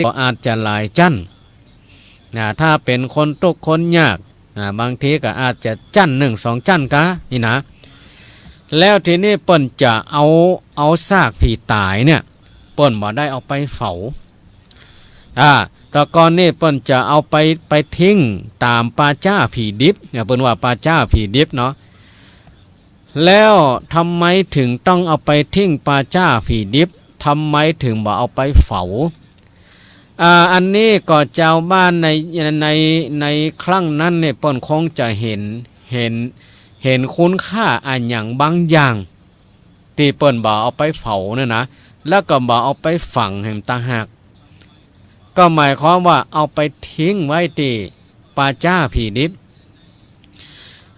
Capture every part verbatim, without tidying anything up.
ก็อาจจะหลายจั๊น นะ ถ้าเป๋นคนตุ๊กข์คนยาก นะ บางทีก็อาจจะจั๊นนึ่งสองจั๊นกา นี่นะ แล้วทีนี้เปิ้นจะเอา เอาซากผีต๋ายเนี่ย เปิ้นบ่ได้เอาไปเผา อ่า แต่ก่อนนี่เปิ้นจะเอาไป ไปทิ้งต๋ามป่าจ๊าผีดิบ เนี่ย เปิ้นว่าป่าจ๊าผีดิบเนาะ แล้วทำไมถึงต้องเอาไปทิ้งป่าจ๊าผีดิบ ทำไมถึงบ่เอาไปเผา อ่า อันนี้ก็จาวบ้านใน ใน ในครั้งนั้นเนี่ย เปิ้นคงจะเห็น เห็น เห็นคุณค่าอะหยังบางอย่าง ตี้เปิ้นบ่เอาไปเผาเนี่ยนะ แล้วก็บ่เอาไปฝังแหมต่างหาก ก็หมายความว่าเอาไปทิ้งไว้ตี้ป่าจ๊าผีดิบ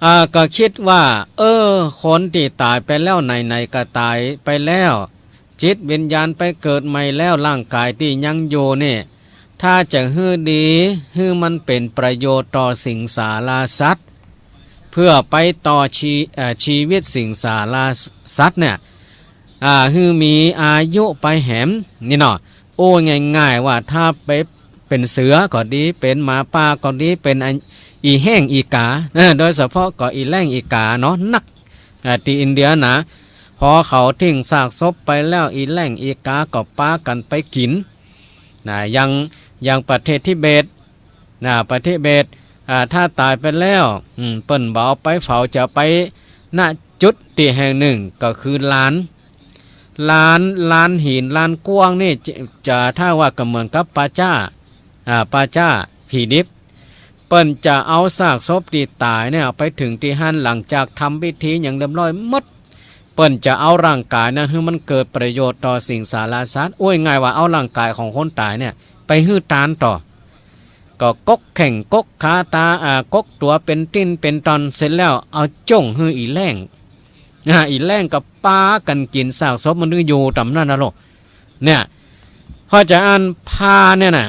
อ่า ก็กึ๊ดว่า เออ คนตี้ต๋ายไปแล้ว ไหนๆ ก็ต๋ายไปแล้ว จิตวิญญาณไปเกิดใหม่แล้ว ร่างก๋ายตี้ยังอยู่นี่ ถ้าจะหื้อดี หื้อมันเป๋นประโยชน์ต่อสิงสาราสัตว์ เพื่อไปต่อชี เอ่อ ชีวิตสิงสาราสัตว์เนี่ย อ่า หื้อมีอายุไปแหม นี่เนาะ โอ้ ง่ายๆ ว่าถ้าไปเป๋นเสือก็ดี เป๋นหมาป่าก็ดี เป๋นอะ อี่แห้งอี่ก๋า เออ โดยเฉพาะก็อี่แห้งอี่ก๋าเนาะ นัก อ่า ตี้อินเดียนะ พอเขาทิ้งซากศพไปแล้ว อี่แห้งอี่ก๋าก็ปากั๋นไปกิ๋น นะ อย่าง อย่างประเทศทิเบต นะ ประเทศทิเบต อ่า ถ้าต๋ายไปแล้ว อืม เปิ้นบ่เอาไปเผา จะไป ณ จุดตี้แห่งนึ่ง ก็คือลาน ลาน ลานหิน ลานกว้างนี่ จะ จะ ถ้าว่าก็เหมือนกับป่าจ๊า อ่า ป่าจ๊าผีดิบ เปิ้นจะเอาซากศพตี้ต๋ายเนี่ย ไปถึงตี้หั้น หลังจากทำพิธีหยังเรียบร้อยหมด เปิ้นจะเอาร่างก๋ายนั้นหื้อมันเกิดประโยชน์ต่อสิงสาราสัตว์ โอ้ย ง่ายว่าเอาร่างก๋ายของคนต๋ายเนี่ย ไปหื้อตานต่อ ก็กกแข้งกกขาต๋า อ่า กกตั๋วเป๋นติ๊นเป๋นต่อน เสร็จแล้วเอาจ้วงหื้ออี่แห้ง อ่า อี่แห้งก็ปากั๋นกิ๋นซากศพมันถึงอยู่ต๋ามนั้นนะลูก เนี่ย เพราะจะอั้นผ้าเนี่ยนะ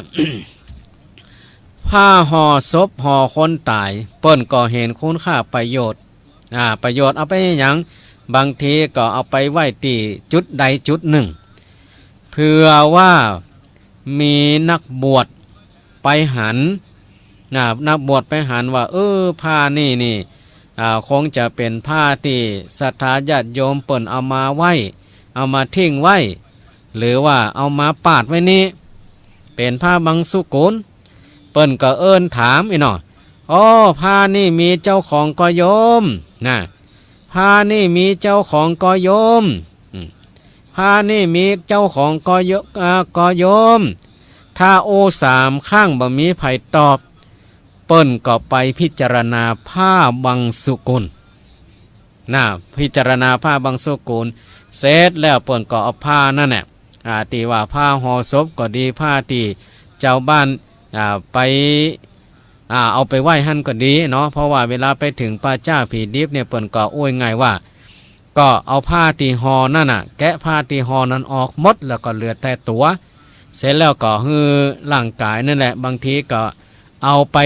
ผ้าห่อศพห่อคนต๋าย เปิ้นก็เห็นคุณค่าประโยชน์ อ่า ประโยชน์เอาไปหยัง บางทีก็เอาไปไว้ตี้จุดใดจุดนึ่ง เผื่อว่ามีนักบวชไปหัน นะ นักบวชไปหันว่า เออ ผ้านี่นี่ อ่า คงจะเป๋นผ้าตี้ศรัทธาญาติโยมเปิ้นเอามาไว้ เอามาทิ้งไว้ หรือว่าเอามาปาดไว้นี่ เป๋นผ้าบังสุกุล เปิ้นก็เอิ้นถามอี้เนาะ อ้อ ผ้านี่มีเจ้าของก่อโยม นะ ผ้านี่มีเจ้าของก่อโยม อืม ผ้านี่มีเจ้าของก่อโย อ่า ก่อโยม ถ้าอู้สามครั้งบ่มีใผตอบ เปิ้นก็ไปพิจารณาผ้าบังสุกุล นะ พิจารณาผ้าบังสุกุล เสร็จแล้วเปิ้นก็เอาผ้านั่นแหละ อ่า ตี้ว่าผ้าห่อศพก็ดี ผ้าตี้จาวบ้าน อ่า ไป อ่า เอาไปไว้หั้นก็ดีเนาะ เพราะว่าเวลาไปถึงป่าจ๊าผีดิบเนี่ย เปิ้นก็ โอ้ย ง่ายว่า ก็เอาผ้าตี้ห่อนั่นน่ะ แกะผ้าตี้ห่อนั้นออกหมด แล้วก็เหลือแต่ตั๋ว เสร็จแล้วก็หื้อร่างก๋ายนั่นแหละ บางทีก็เอาไป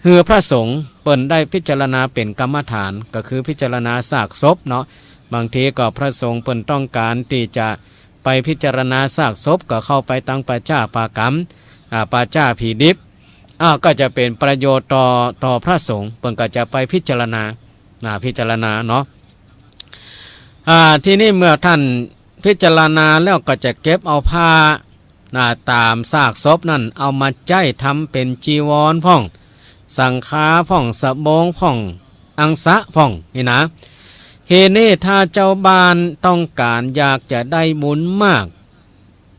หื้อพระสงฆ์เปิ้นได้พิจารณาเป๋นกรรมฐาน ก็คือพิจารณาซากศพเนาะ บางทีก็พระสงฆ์เปิ้นต้องก๋านตี้จะไปพิจารณาซากศพ ก็เข้าไปตังป่าจ๊าป่ากำ อ่า ป่าจ๊าผีดิบ อ้าว ก็จะเป๋นประโยชน์ต่อ ต่อพระสงฆ์ เปิ้นก็จะไปพิจารณา นะ พิจารณาเนาะ อ่า ทีนี้เมื่อท่านพิจารณาแล้วก็จะเก็บเอาผ้า นะ ต๋ามซากศพนั่น เอามาใจ๊ทำเป๋นจีวรพ่อง สังฆาพ่อง สบงพ่อง อังสะพ่อง นี่นะ ทีนี้ถ้าจาวบ้านต้องก๋านอยากจะได้บุญมาก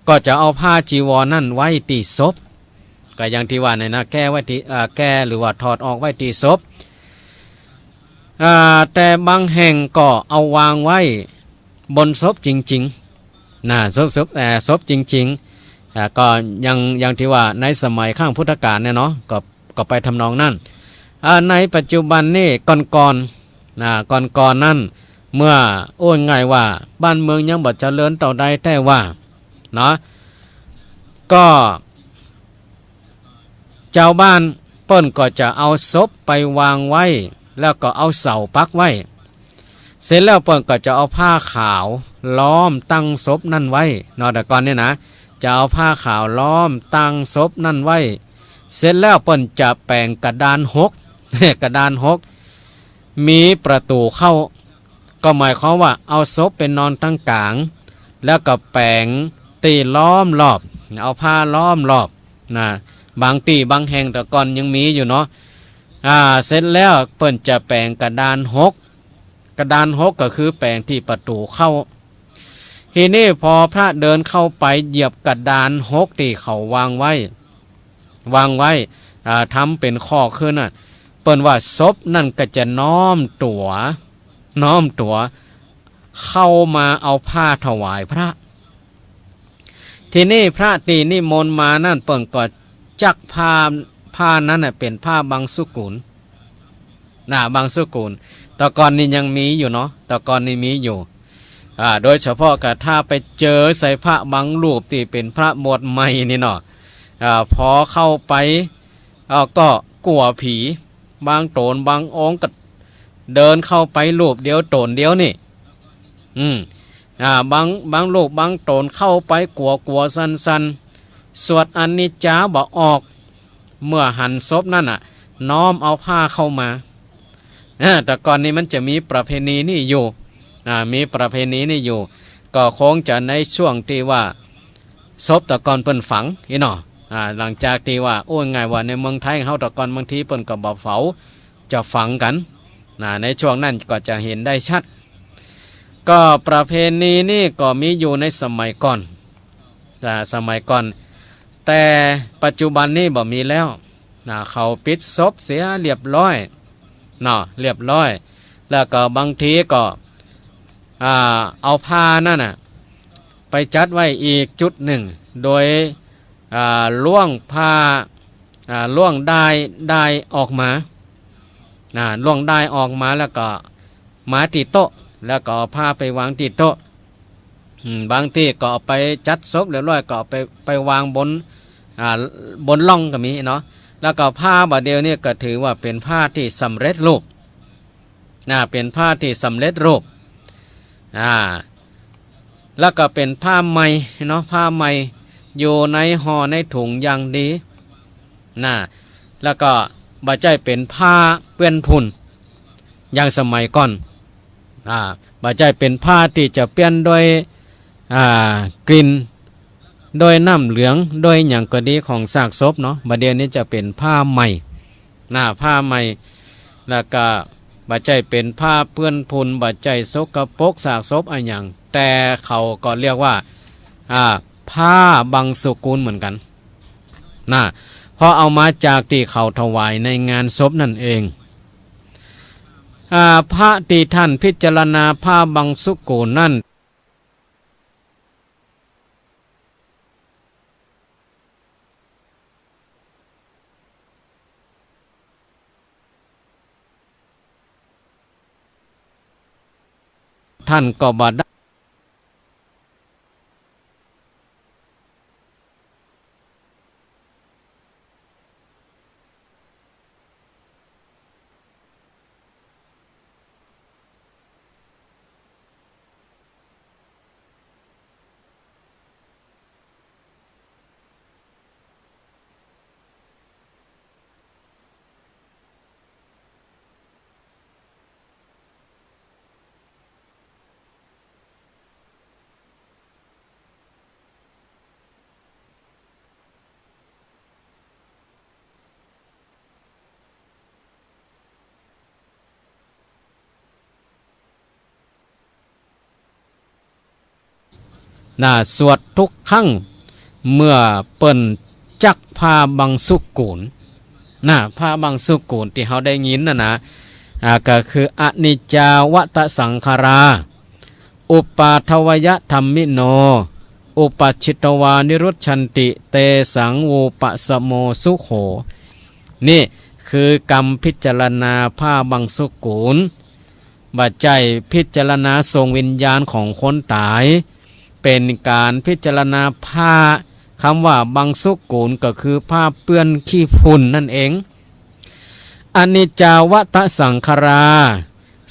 ก็จะเอาผ้าจีวรนั่นไว้ตี้ศพ ก็อย่างตี้ว่าเนี่ยนะ แก้ไว้ตี้ เอ่อ แก้หรือว่าถอดออกไว้ตี้ศพ อ่า แต่บางแห่งก็เอาวางไว้บนศพจริงๆ นะ ศพ ศพ เอ่อ ศพจริงๆ อ่า ก็อย่าง อย่างตี้ว่าในสมัยครั้งพุทธกาลเนี่ยเนาะ ก็ ก็ไปทำนองนั้น อ่า ในปัจจุบันนี่ก่อนๆ นะ ก่อนๆ นั้น เมื่อ โอ้ย ง่ายว่าบ้านเมืองยังบ่เจริญเต้าใดแต๊ว่า เนาะ ก็ จาวบ้านเปิ้นก็จะเอาศพไปวางไว้ แล้วก็เอาเสาปักไว้ เสร็จแล้วเปิ้นก็จะเอาผ้าขาวล้อมตังศพนั่นไว้เนาะ แต่ก่อนเนี่ยนะ จะเอาผ้าขาวล้อมตังศพนั้นไว้ เสร็จแล้วเปิ้นจะแป๋งกระดานหก กระดานหก มีประตู๋เข้า ก็หมายความว่าเอาศพไปนอนตังก๋าง แล้วก็แป๋งตี้ล้อมรอบ เอาผ้าล้อมรอบนะ บางตี้บางแห่งแต่ก่อนยังมีอยู่เนาะ อ่า เสร็จแล้วเปิ้นจะแป๋งกระดานหก กระดานหกก็คือแป๋งตี้ประตู๋เข้า ทีนี้พอพระเดินเข้าไปเหยียบกระดานหกตี้เขาวางไว้ วางไว้ อ่า ทำเป๋นคอกขึ้นน่ะ เปิ้นว่าศพนั่นก็จะน้อมตั๋ว น้อมตั๋วเข้ามาเอาผ้าถวายพระ ทีนี้พระตี้นิมนต์มานั่นเปิ้นก็จักผ้า ผ้านั้นน่ะเป๋นผ้าบังสุกุล นะ บังสุกุล แต่ก่อนนี้ยังมีอยู่เนาะ แต่ก่อนนี้มีอยู่ อ่า โดยเฉพาะก็ถ้าไปเจอใส่พระบางรูปตี้เป๋นพระบวชใหม่นี่เนาะ อ่า พอเข้าไป อ่า ก็กั๋วผี บางโตนบางองค์ก็เดินเข้าไปรูปเดียวโตนเดียวนี่ อืม อ่า บาง บางรูปบางโตนเข้าไปกั๋วๆ สั่นๆ สวดอนิจจาบ่ออก เมื่อหันศพนั่นน่ะ น้อมเอาผ้าเข้ามา อ่า แต่ก่อนนี้มันจะมีประเพณีนี่อยู่ อ่า มีประเพณีนี่อยู่ ก็คงจะในช่วงตี้ว่าศพแต่ก่อนเปิ้นฝังอี้เนาะ อ่า หลังจากตี้ว่า โอ้ ง่ายว่าในเมืองไทยเฮาแต่ก่อนบางทีเปิ้นก็บ่เผา จะฝังกั๋น นะ ในช่วงนั้นก็จะหันได้ชัด ก็ประเพณีนี่ก็มีอยู่ในสมัยก่อน อ่า สมัยก่อน แต่ปัจจุบันนี้บ่มีแล้ว นะ เขาปิดศพเสียเรียบร้อย เนาะ เรียบร้อย แล้วก็บางทีก็ อ่า เอาผ้านั่นน่ะ ไปจัดไว้อีกจุดนึ่ง โดย อ่า ล่วงผ้า อ่า ล่วงด้าย ด้ายออกมา อ่า ล่วงด้ายออกมาแล้วก็มาตี้โต๊ะ แล้วก็เอาผ้าไปวางตี้โต๊ะ อืม บางตี้ก็เอาไปจัดศพเรียบร้อยก็เอาไป ไปวางบน อ่า บนล่องก็มีเนาะ แล้วก็ผ้าบ่าเดี่ยวนี้ก็ถือว่าเป๋นผ้าตี้สำเร็จรูป นะ เป๋นผ้าตี้สำเร็จรูป อ่า แล้วก็เป๋นผ้าใหม่เนาะ ผ้าใหม่ อยู่ในห่อในถุงอย่างดี นะ แล้วก็บ่ใจ้เป๋นผ้าเปื้อนฝุ่น อย่างสมัยก่อน อ่า บ่ใจ้เป๋นผ้าตี้จะเปื้อนด้วย อ่า กลิ่น ด้วยน้ำเหลือง ด้วยหยังก็ดีของซากศพเนาะ บ่าเดี่ยวนี้จะเป๋นผ้าใหม่ นะ ผ้าใหม่ แล้วก็บ่ใจ้เป๋นผ้าเปื้อนฝุ่น บ่ใจ้สกปรกซากศพอะหยัง แต่เขาก็เรียกว่า อ่า ผ้าบังสุกุลเหมือนกั๋น นะ เพราะเอามาจากตี้เขาถวายในงานศพนั่นเอง อ่า พระตี้ท่านพิจารณาผ้าบังสุกุลนั่น ท่านก็บ่ได้ นะ สวดทุกครั้ง เมื่อเปิ้นจักผ้าบังสุกุล นะ ผ้าบังสุกุลตี้เฮาได้ยินน่ะนะ อ่า ก็คือ อนิจจาวัฏฏะสังขารา อุปาทวยธัมมิโน อุปัชชิตวานิรุจฉันติ เตสัง วูปะสะโม สุโข นี่คือกำพิจารณาผ้าบังสุกุล บ่ใจ้พิจารณาส่งวิญญาณของคนต๋าย เป๋นก๋านพิจารณาผ้า กำว่าบังสุกุลก็คือผ้าเปื้อนขี้ฝุ่นนั่นเอง อนิจจาวัฏฏะสังขารา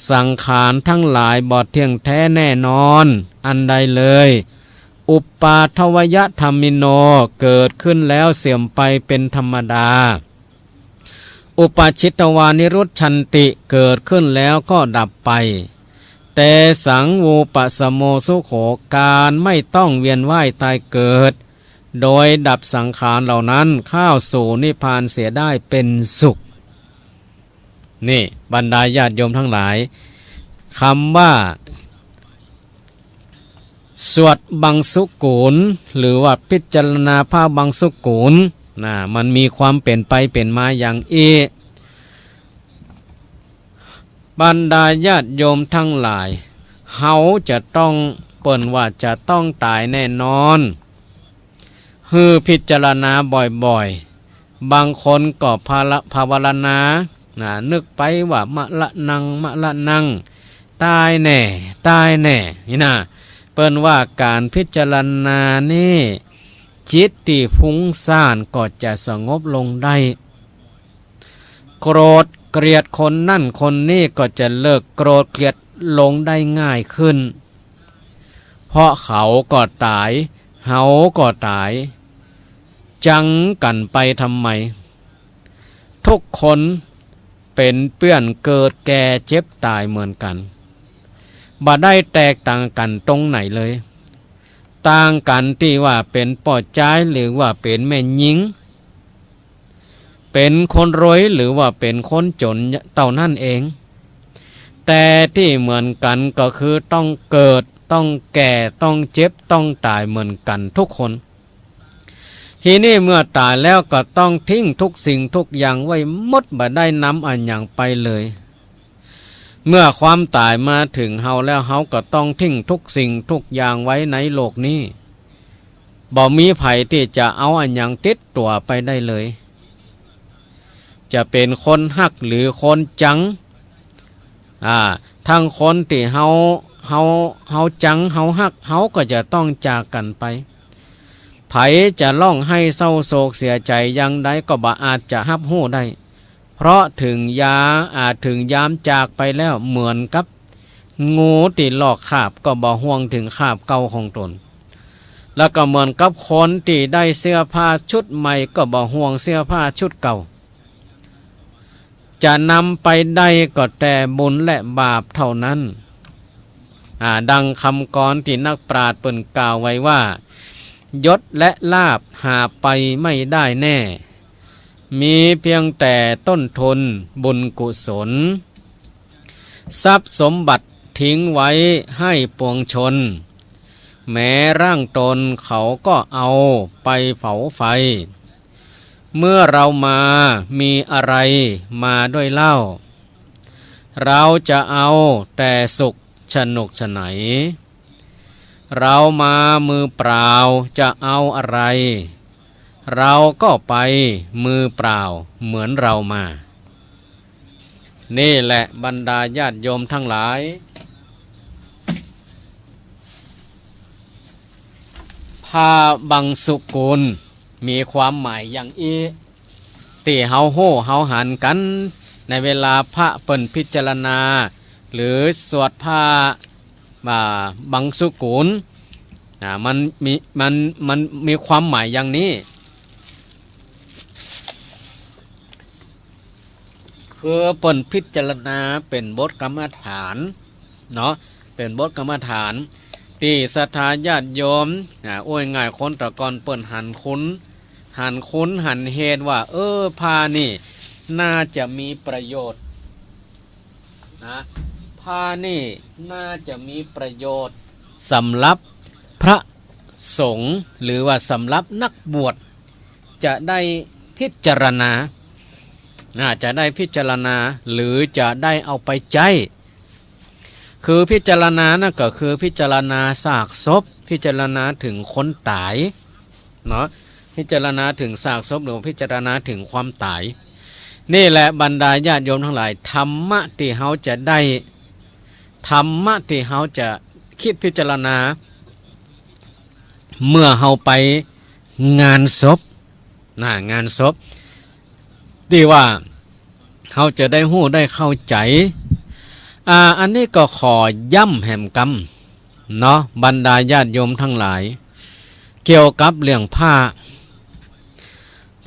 สังขารทั้งหลายบ่เที่ยงแท้แน่นอนอันใดเลย อุปาทวยธัมมิโน เกิดขึ้นแล้วเสื่อมไปเป็นธรรมดา อุปาชิตวานิรุจฉันติ เกิดขึ้นแล้วก็ดับไป เตสัง วูปะสะโม สุโข การไม่ต้องเวียนว่ายตายเกิด โดยดับสังขารเหล่านั้นเข้าสู่นิพพานเสียได้เป็นสุข นี่บรรดาญาติโยมทั้งหลาย คำว่า สวดบังสุกุล หรือว่าพิจารณาพระบังสุกุล นะ มันมีความเป๋นไปเป๋นมาอย่างอี้ บรรดาญาติโยมทั้งหลาย เฮาจะต้อง เปิ้นว่าจะต้องต๋ายแน่นอน หื้อพิจารณาบ่อยๆ บางคนก็ภาระ ภาวนา นะ นึกไปว่ามะระนัง มะระนัง ต๋ายแน่ ต๋ายแน่ นี่นะ เปิ้นว่าก๋านพิจารณานี่ จิตตี้ฟุ้งซ่านก็จะสงบลงได้ โกรธเกลียดคนนั้นคนนี้ก็จะเลิกโกรธเกลียดลงได้ง่ายขึ้น เพราะเขาก็ต๋าย เฮาก็ต๋าย จังกั๋นไปทำไม ทุกคนเป๋นเปื้อนเกิดแก่เจ็บต๋ายเหมือนกั๋น บ่ได้แตกต่างกั๋นตรงไหนเลย ต่างกั๋นตี้ว่าเป๋นป้อจายหรือว่าเป๋นแม่ญิง เป๋นคนรวยหรือว่าเป๋นคนจ๋นเต้านั้นเอง แต่ตี้เหมือนกั๋นก็คือต้องเกิด ต้องแก่ ต้องเจ็บ ต้องต๋ายเหมือนกั๋นทุกคน ทีนี้เมื่อต๋ายแล้วก็ต้องทิ้งทุกสิ่งทุกอย่างไว้หมด บ่ได้นำอะหยังไปเลย เมื่อความต๋ายมาเถิงเฮาแล้ว เฮาก็ต้องทิ้งทุกสิ่งทุกอย่างไว้ในโลกนี้ บ่มีใผตี้จะเอาอะหยังติดตั๋วไปได้เลย จะเป๋นคนฮักหรือคนจัง อ่า ตึงคนตี้เฮา เฮา เฮาจัง เฮาฮัก เฮาก็จะต้องจากกั๋นไป ใผจะฮ้องไห้เศร้าโศกเสียใจ๋อย่างใดก็บ่อาจจะฮับฮู้ได้ เพราะเถิงยา อ่า เถิงยามจากไปแล้ว เหมือนกับ งูตี้ลอกคราบก็บ่ห่วงเถิงคราบเก่าของตน แล้วก็เหมือนกับคนตี้ได้เสื้อผ้าชุดใหม่ก็บ่ห่วงเสื้อผ้าชุดเก่า จะนำไปได้ก็แต่บุญและบาปเท่านั้น อ่า ดังกำกรอนตี้นักปราชญ์เปิ้นกล่าวไว้ว่า ยศและลาภหาไปไม่ได้แน่ มีเพียงแต่ต้นทุนบุญกุศล ทรัพย์สมบัติทิ้งไว้ให้ปวงชน แม้ร่างตนเขาก็เอาไปเผาไฟ เมื่อเรามามีอะไรมาด้วยเล่า เราจะเอาแต่สุขสนุกไสน เรามามือเปล่าจะเอาอะไร เราก็ไปมือเปล่าเหมือนเรามา นี่แหละบรรดาญาติโยมทั้งหลาย พระบังสุกุลมีความหมายอย่างอี้ ตี้เฮาฮู้เฮาหันกั๋น ในเวลาพระเปิ้นพิจารณา หรือสวดพระ อ่า บังสุกุล อ่า มันมี มัน มันมีความหมายอย่างนี้ คือเปิ้นพิจารณาเป๋นบทกรรมฐานเนาะ เป๋นบทกรรมฐาน ตี้ศรัทธาญาติโยม อ่า โอ้ย ง่ายคนตะก่อนเปิ้นหันคุณ หันคุณหันเหตุว่า เออ ผ้านี่น่าจะมีประโยชน์ นะ ผ้านี่น่าจะมีประโยชน์สำหรับพระสงฆ์ หรือว่าสำหรับนักบวช จะได้พิจารณา อ่า จะได้พิจารณา หรือจะได้เอาไปใจ๊ คือพิจารณานั่นก็คือพิจารณาซากศพ พิจารณาเถิงคนต๋าย เนาะ พิจารณาเถิงซากศพ หรือพิจารณาเถิงความต๋าย นี่แหละบรรดาญาติโยมทั้งหลาย ธรรมะตี้เฮาจะได้ ธรรมะตี้เฮาจะกึ๊ดพิจารณา เมื่อเฮาไปงานศพ นะ งานศพ ตี้ว่าเฮาจะได้ฮู้ได้เข้าใจ๋ อ่า อันนี้ก็ขอย้ำแหมกำ เนาะ บรรดาญาติโยมทั้งหลาย เกี่ยวกับเรื่องผ้า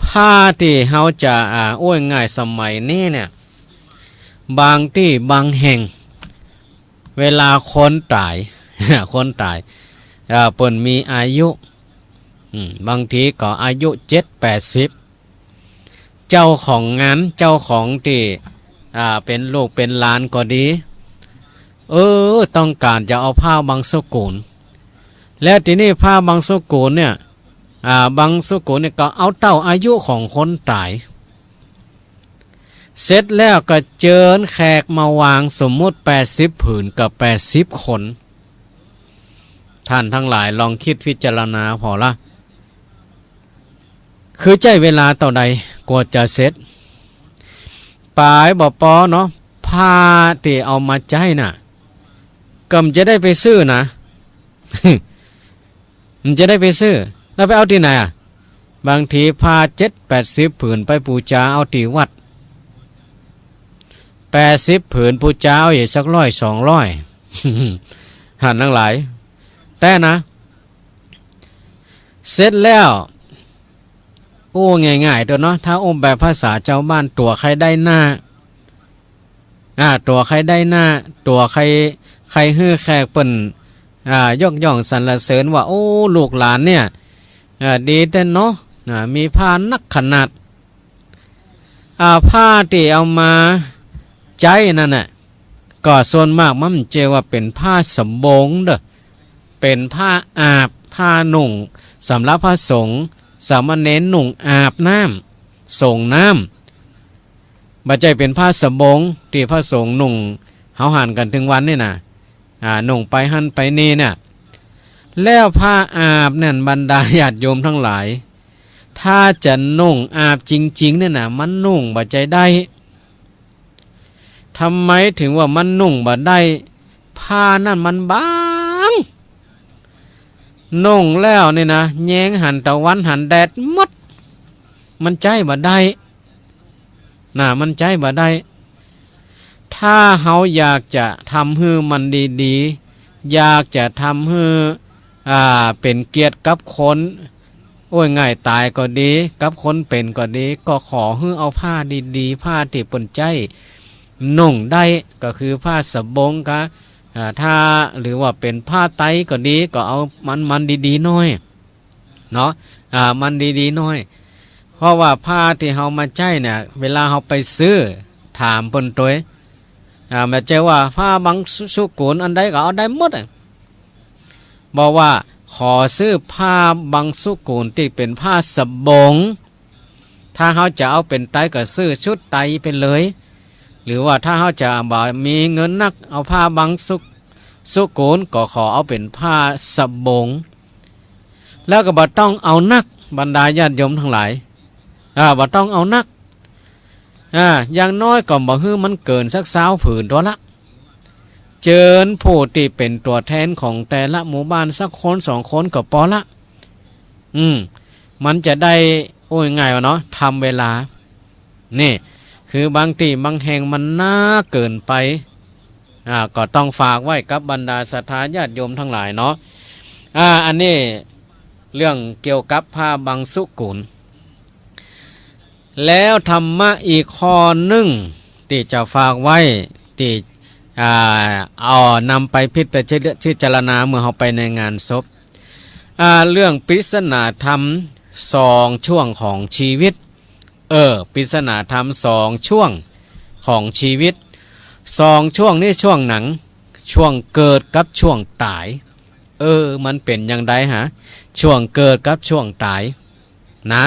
ผ้าตี้เฮาจะ อ่า โอ้ย ง่ายสมัยนี้เนี่ย บางตี้บางแห่ง เวลาคนต๋าย คนต๋าย อ่า เปิ้นมีอายุ อืม บางทีก็อายุเจ็ดแปดสิบ เจ้าของงาน เจ้าของตี้ อ่า เป๋นลูกเป๋นหลานก็ดี เออ ต้องก๋านจะเอาผ้าบังสุกุล แล้วตี้นี่ผ้าบังสุกุลเนี่ย อ่า บังสุกุลเนี่ยก็เอาเต้าอายุของคนต๋าย เสร็จแล้วก็เจิญแขกมาวาง สมมุติแปดสิบผืนกับแปดสิบคน ท่านตังหลายลองกึ๊ดพิจารณาผ่อละ คือใจ๊เวลาเต้าใดกว่าจะเสร็จ ป๋ายบ่ปอเนาะ ผ้าตี้เอามาใจ๊น่ะ ก็บ่จะได้ไปซื้อนะ บ่จะได้ไปซื้อ แล้วไปเอาตี้ไหนอะ บางทีผ้าเจ็ดแปดสิบผืนไปปู๋จาเอาตี้วัด แปดสิบผืนปู๋จาเอาอยู่สักร้อยสองร้อย ท่านตังหลาย แต่นะ เสร็จแล้ว อู้ง่ายๆ ตั๊วเนาะ ถ้าอู้แบบภาษาจาวบ้าน ตั๋วใค่ได้หน้า อ่า ตั๋วใค่ได้หน้า ตั๋วใค่ ใค่หื้อแขกเปิ้น อ่า ยกย่องสรรเสริญว่า โอ้ ลูกหลานเนี่ย อ่า ดีแต๊เนาะ อ่า มีผ้านักขนาด อ่า ผ้าตี้เอามาใจ๊นั่นน่ะ ก็ส่วนมากมันบ่ใจ้ว่าเป๋นผ้าสบงเด้อ เป๋นผ้าอาบ ผ้านุ่งสำหรับพระสงฆ์ สามเณรนุ่งอาบน้ำ สรงน้ำ บ่ใจ้เป๋นผ้าสบงตี้พระสงฆ์นุ่ง เฮาหันกั๋นตึงวันนี่น่ะ อ่า นุ่งไปหั้นไปนี่เนี่ย แล้วผ้าอาบเนี่ย บรรดาญาติโยมตังหลาย ถ้าจะนุ่งอาบจริงๆ เนี่ยน่ะ มันนุ่งบ่ใจ้ได้ ทำไมถึงว่ามันนุ่งบ่ได้ ผ้านั่นมันบาง นุ่งแล้วเนี่ยนะ แยงหันตะวันหันแดดหมด มันใจ๊บ่ได้ น่ะ มันใจ๊บ่ได้ ถ้าเฮาอยากจะทำหื้อมันดีๆ อยากจะทำหื้อ อ่า เป๋นเกียรติกับคน โอ้ย ง่ายต๋ายก็ดี กับคนเป๋นก็ดี ก็ขอหื้อเอาผ้าดีๆ ผ้าตี้เปิ้นใจ๊นุ่งได้ ก็คือผ้าสบงกะ อ่า ถ้า หรือว่าเป๋นผ้าไตรก็ดี ก็เอามันๆ ดีๆ หน้อย เนาะ อ่า มันดีๆ หน้อย เพราะว่าผ้าตี้เฮามาใจ๊เนี่ย เวลาเฮาไปซื้อ ถามเปิ้นตวย อ่า บ่ใจ้ว่าผ้าบังสุกุลอันใดก็เอาได้หมดอะ บอกว่าขอซื้อผ้าบังสุกุลตี้เป๋นผ้าสบง ถ้าเฮาจะเอาเป๋นไตรก็ซื้อชุดไตรไปเลย หรือว่าถ้าเฮาจะบ่มีเงินนัก เอาผ้าบังสุ สุกุลก็ขอเอาเป๋นผ้าสบง แล้วก็บ่ต้องเอานัก บรรดาญาติโยมตังหลาย อ่า บ่ต้องเอานัก อ่า อย่างน้อยก็บ่หื้อมันเกินสักซาวผืนตั๊วละ เจิญผู้ตี้เป๋นตั๋วแทนของแต่ละหมู่บ้านสักคนสองคนก็ปอละ อืม มันจะได้ โอ้ย ง่ายว่าเนาะ ทำเวลา นี่ คือบางตี้บางแห่งมันหน้าเกินไป อ่า ก็ต้องฝากไว้กับบรรดาศรัทธาญาติโยมตังหลายเนาะ อ่า อันนี้เรื่องเกี่ยวกับผ้าบังสุกุล แล้วธรรมะอีกข้อนึ่งตี้จะฝากไว้ ตี้ อ่า เอานำไปพิจารณาเมื่อเฮาไปในงานศพ อ่า เรื่องปริศนาธรรมสองช่วงของชีวิต เออ ปริศนาธรรมสองช่วงของชีวิต สองช่วงนี้ช่วงหนัง ช่วงเกิดกับช่วงต๋าย เออ มันเป๋นอย่างใดหา ช่วงเกิดกับช่วงต๋าย นะ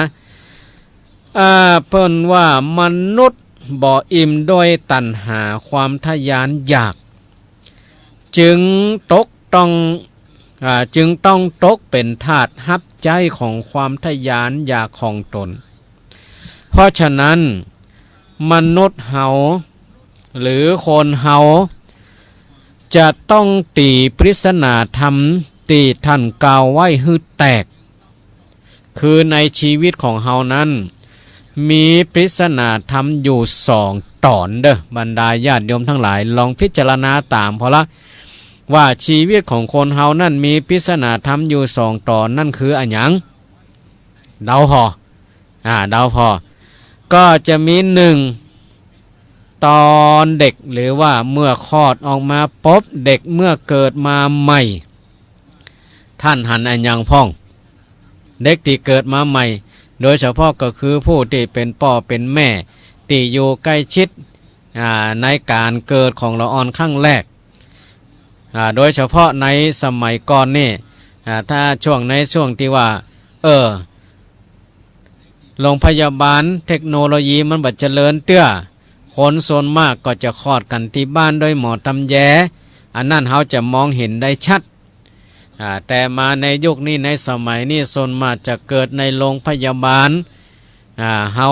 อ่า เปิ้นว่ามนุษย์บ่อิ่มด้วยตัณหาความทะยานอยาก จึงตกต้อง อ่า จึงต้องตกเป๋นทาสฮับใจ๊ของความทะยานอยากของตน เพราะฉะนั้น มนุษย์เฮา หรือคนเฮา จะต้องตี๋ปริศนาธรรมตี้ท่านกล่าวไว้หื้อแตก คือในชีวิตของเฮานั้น มีปริศนาธรรมอยู่สองต๋อนเด้อ บรรดาญาติโยมตังหลาย ลองพิจารณาต๋ามผ่อละ ว่าชีวิตของคนเฮานั้นมีปริศนาธรรมอยู่สองต๋อน นั้นคืออะหยัง เดาผ่อ อ่า เดาผ่อ ก็จะมีหนึ่ง ต๋อนเด็ก หรือว่าเมื่อคลอดออกมาปุ๊บ เด็กเมื่อเกิดมาใหม่ ต้านหันอะหยังพ่อง เด็กตี้เกิดมาใหม่ โดยเฉพาะก็คือผู้ตี้เป๋นป้อเป๋นแม่ ตี้อยู่ใก้ชิด อ่า ในก๋านเกิดของละอ่อนครั้งแรก อ่า โดยเฉพาะในสมัยก่อนนี่ อ่า ถ้าช่วง ในช่วงตี้ว่า เออ โรงพยาบาลเทคโนโลยีมันบ่เจริญเตื้อ คนส่วนมากก็จะคลอดกั๋นตี้บ้านโดยหมอต๋ำแย อันนั้นเฮาจะมองหันได้ชัด อ่า แต่มาในยุคนี้ ในสมัยนี้ ส่วนมากจะเกิดในโรงพยาบาล อ่า เฮา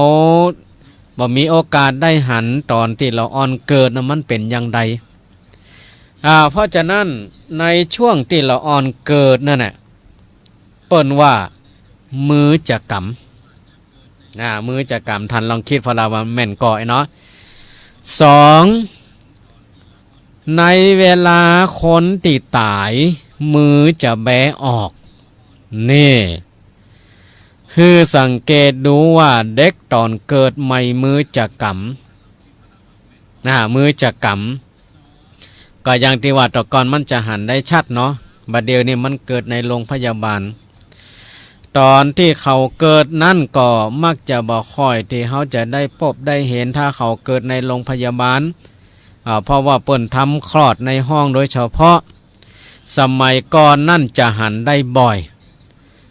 บ่มีโอกาสได้หันต๋อนตี้ละอ่อนเกิดนะ มันเป๋นอย่างใด อ่า เพราะฉะนั้นในช่วงตี้ละอ่อนเกิดนั่นน่ะ เปิ้นว่ามือจะก๋ำ อ่า มือจะก๋ำ ต้านลองกึ๊ดผ่อลาว่าแม่นก่อ ไอ้เนาะ สอง ในเวลาคนตี้ต๋าย มือจะแบออก นี่ หื้อสังเกตดูว่าเด็กต๋อนเกิดใหม่มือจะก๋ำ อ่า มือจะก๋ำ ก็อย่างตี้ว่าตะก่อนมันจะหันได้ชัดเนาะ บ่าเดี่ยวนี้มันเกิดในโรงพยาบาล ต๋อนตี้เขาเกิดนั้นก็มักจะบ่ค่อยตี้เฮาจะได้ปบได้หัน ถ้าเขาเกิดในโรงพยาบาล อ่า เพราะว่าเปิ้นทำคลอดในห้องโดยเฉพาะ สมัยก่อนนั้นจะหันได้บ่อย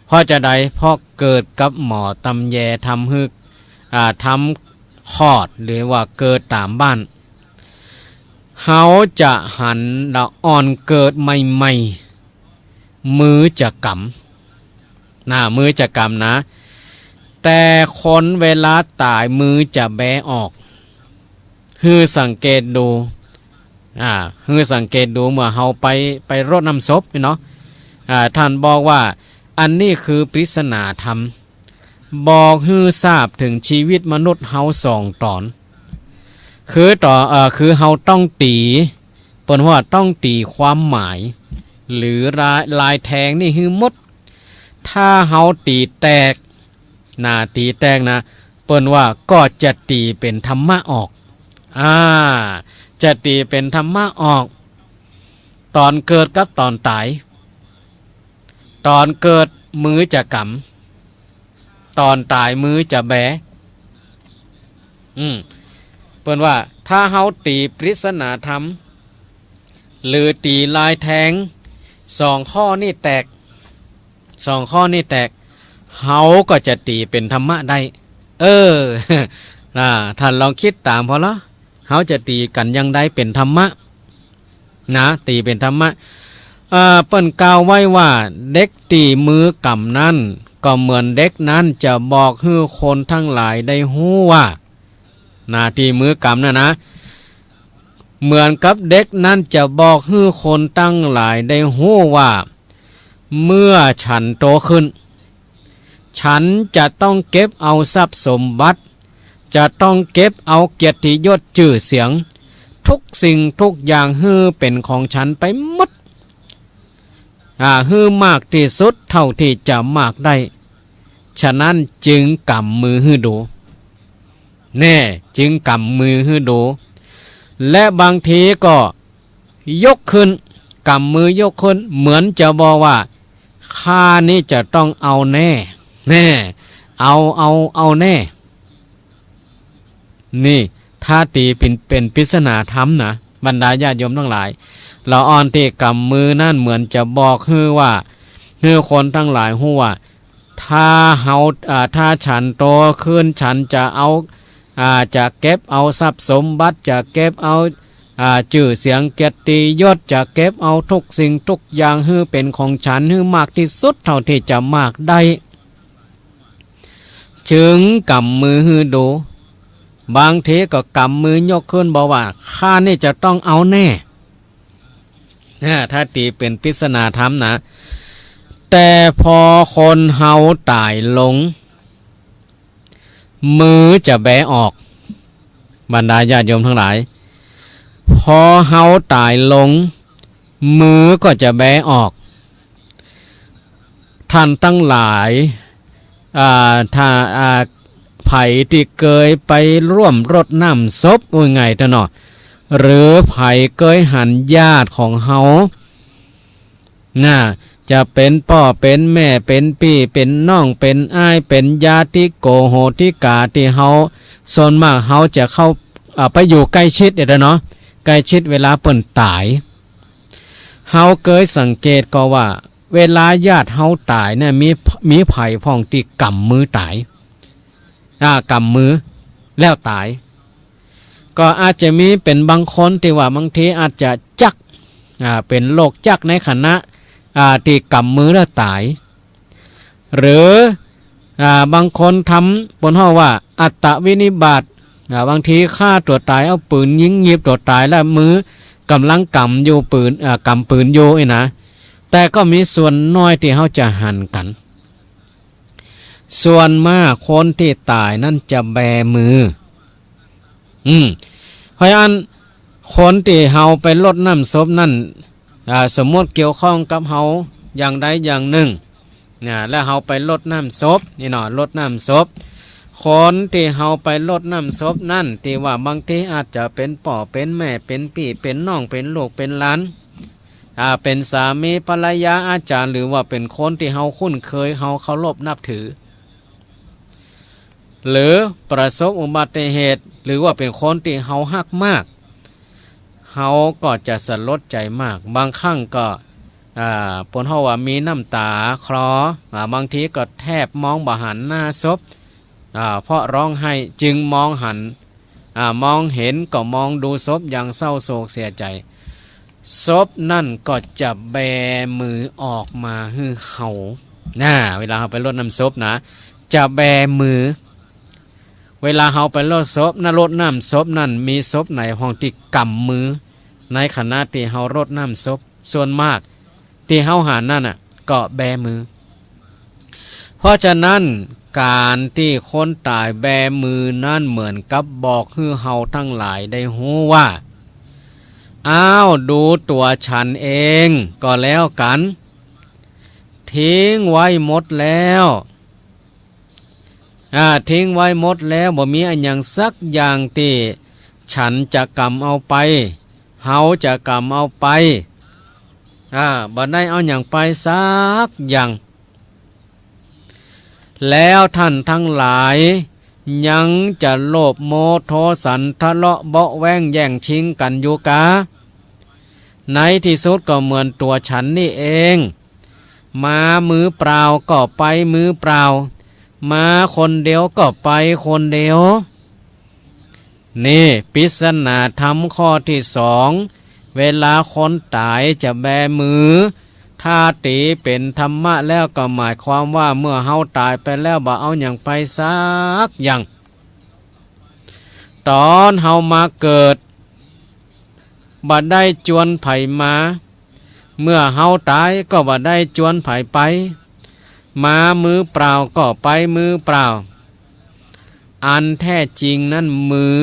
เพราะจะใด เพราะเกิดกับหมอต๋ำแย ทำหื้อ อ่า ทำคลอด หรือว่าเกิดต๋ามบ้าน เฮาจะหันละอ่อนเกิดใหม่ๆ มือจะก๋ำ นะ มือจะก๋ำนะ แต่คนเวลาต๋ายมือจะแบออก หื้อสังเกตดู อ่า หื้อสังเกตดูเมื่อเฮาไป ไปรดน้ำศพนี่เนาะ อ่า ต้านบอกว่า อันนี้คือปริศนาธรรม บอกหื้อทราบเถิงชีวิตมนุษย์เฮาสองต๋อน คือต๋อน เอ่อ คือเฮาต้องตี๋ เปิ้นว่าต้องตี๋ความหมาย หรือลาย ลายแทงนี่หื้อหมด ถ้าเฮาตี๋แตก นะ ตี๋แตกนะ เปิ้นว่าก็จะตี๋เป๋นธรรมะออก อ่า จะตี๋เป๋นธรรมะออก ต๋อนเกิดกับต๋อนต๋าย ต๋อนเกิดมือจะก๋ำ ต๋อนต๋ายมือจะแบ อืม เปิ้นว่าถ้าเฮาตี๋ปริศนาธรรม หรือตี๋ลายแทง สองข้อนี้แตก สองข้อนี้แตก เฮาก็จะตี๋เป๋นธรรมะได้ เออ อ่า ต้านลองกึ๊ดต๋ามผ่อลอ เฮาจะตี๋กั๋นอย่างใดเป๋นธรรมะ นะ ตี๋เป๋นธรรมะ เอ่อ เปิ้นกล่าวไว้ว่า เด็กตี้มือก๋ำนั้น ก็เหมือนเด็กนั้นจะบอกหื้อคนตังหลายได้ฮู้ว่า นะ ตี้มือก๋ำน่ะนะ เหมือนกับเด็กนั้นจะบอกหื้อคนตังหลายได้ฮู้ว่า เมื่อฉันโตขึ้น ฉันจะต้องเก็บเอาทรัพย์สมบัติ จะต้องเก็บเอาเกียรติยศจื้อเสียง ทุกสิ่งทุกอย่างหื้อเป๋นของฉันไปหมด อ่า หื้อมากตี้สุดเต้าตี้จะมากได้ ฉะนั้นจึงก๋ำมือหื้อดู แน่ จึงก๋ำมือหื้อดู และบางทีก็ยกขึ้น ก๋ำมือยกขึ้น เหมือนจะบอกว่า ข้านี้จะต้องเอาแน่ แน่ เอา เอา เอาแน่ นี่ ถ้าตี๋เป๋น เป๋นปริศนาธรรมนะ บรรดาญาติโยมตังหลาย ละอ่อนตี้ก๋ำมือนั้นเหมือนจะบอกหื้อว่า หื้อคนตังหลายฮู้ว่า ถ้าเฮา อ่า ถ้าฉันโตขึ้น ฉันจะเอา อ่า จะเก็บเอาทรัพย์สมบัติ จะเก็บเอา อ่า จื้อเสียงเกียรติยศ จะเก็บเอาทุกสิ่งทุกอย่างหื้อเป๋นของฉันหื้อมากตี้สุดเต้าตี้จะมากได้ จึงก๋ำมือหื้อดู บางทีก็ก๋ำมือยกขึ้นบอกว่า ข้านี้จะต้องเอาแน่ นะ ถ้าตี๋เป๋นปริศนาธรรมนะ แต่พอคนเฮาต๋ายลง มือจะแบออก บรรดาญาติโยมตังหลาย พอเฮาต๋ายลง มือก็จะแบออก ท่านตังหลาย อ่า ถ้า อ่า ใผตี้เกยไปร่วมรดน้ำศพ อู้ง่ายๆ เต๊อะเนาะ หรือใผเกยหันญาติของเฮา น่ะ จะเป๋นป้อเป๋นแม่ เป๋นปี้เป๋นน้อง เป๋นอ้าย เป๋นญาติโกโหติกาตี้เฮา ส่วนมากเฮาจะเข้า อ่า ไปอยู่ใก้ชิดเต๊อะเนาะ ใก้ชิดเวลาเปิ้นต๋าย เฮาเกยสังเกตก่อว่า เวลาญาติเฮาต๋ายเนี่ย มี มีใผพ่องตี้ก๋ำมือต๋าย อ่า ก๋ำมือแล้วต๋าย ก็อาจจะมีเป๋นบางคนตี้ว่าบางทีอาจจะจักร อ่า เป๋นโรคจักรในขณะ อ่า ตี้ก๋ำมือแล้วต๋าย หรือ อ่า บางคนทำ เปิ้นฮ้องว่าอัตตวินิบาต อ่า บางทีฆ่าตั๋วต๋าย เอาปืนยิงหยิบตั๋วต๋าย แล้วมือก่ำลังก๋ำอยู่ปืน อ่า ก๋ำปืนอยู่อี้นะ แต่ก็มีส่วนน้อยตี้เฮาจะหันกั๋น ส่วนมากคนตี้ต๋ายนั้นจะแบมือ อืม เพราะฉะนั้นคนตี้เฮาไปรดน้ำศพนั้น อ่า สมมุติเกี่ยวข้องกับเฮาอย่างใดอย่างนึ่ง นะ แล้วเฮาไปรดน้ำศพนี่เนาะ รดน้ำศพ คนตี้เฮาไปรดน้ำศพนั้น ตี้ว่าบางทีอาจจะเป๋นป้อเป๋นแม่ เป๋นปี้เป๋นน้อง เป๋นลูกเป๋นหลาน อ่า เป๋นสามีภรรยา อาจ๋ารย์ หรือว่าเป๋นคนตี้เฮาคุ้นเคย เฮาเคารพนับถือ หรือประสบอุบัติเหตุ หรือว่าเป๋นคนตี้เฮาฮักมาก เฮาก็จะสลดใจ๋มาก บางครั้งก็ อ่า เปิ้นฮ้องว่ามีน้ำต๋าคลอ อ่า บางทีก็แทบมองบ่หันหน้าศพ อ่า เพราะฮ้องไห้จึงมองหัน อ่า มองหันก็มองดูศพอย่างเศร้าโศกเสียใจ๋ ศพนั้นก็จะแบมือออกมาหื้อเฮา น่ะ เวลาเฮาไปรดน้ำศพนะ จะแบมือ เวลาเฮาไปรดศพนะ รดน้ำศพนั้น มีศพไหนพ่องตี้ก๋ำมือ ในขณะตี้เฮารดน้ำศพ ส่วนมากตี้เฮาหันนั่นน่ะ ก็แบมือ เพราะฉะนั้นก๋านตี้คนต๋ายแบมือนั้นเหมือนกับบอกหื้อเฮาตังหลายได้ฮู้ว่า อ้าว ดูตั๋วฉันเองก็แล้วกั๋น ทิ้งไว้หมดแล้ว อ่า ทิ้งไว้หมดแล้ว บ่มีอะหยังสักอย่างตี้ฉันจะก๋ำเอาไป เฮาจะก๋ำเอาไป อ่า บ่ได้เอาหยังไปสักอย่าง แล้วท่านตังหลายยังจะโลภโมโทสันทะเลาะเบาะแว้งแย่งชิงกั๋นอยู่กา ในตี้สุดก็เหมือนตั๋วฉันนี่เอง มามือเปล่าก็ไปมือเปล่า มาคนเดียวก็ไปคนเดียว นี่ปริศนาธรรมข้อตี้สอง เวลาคนต๋ายจะแบมือ ถ้าตี๋เป๋นธรรมะแล้วก็หมายความว่าเมื่อเฮาต๋ายไปแล้วบ่เอาหยังไปสักอย่าง ต๋อนเฮามาเกิด บ่ได้จวนใผมา เมื่อเฮาต๋ายก็บ่ได้จวนใผไป มามือเปล่าก็ไปมือเปล่า อันแท้จริงนั้นมือ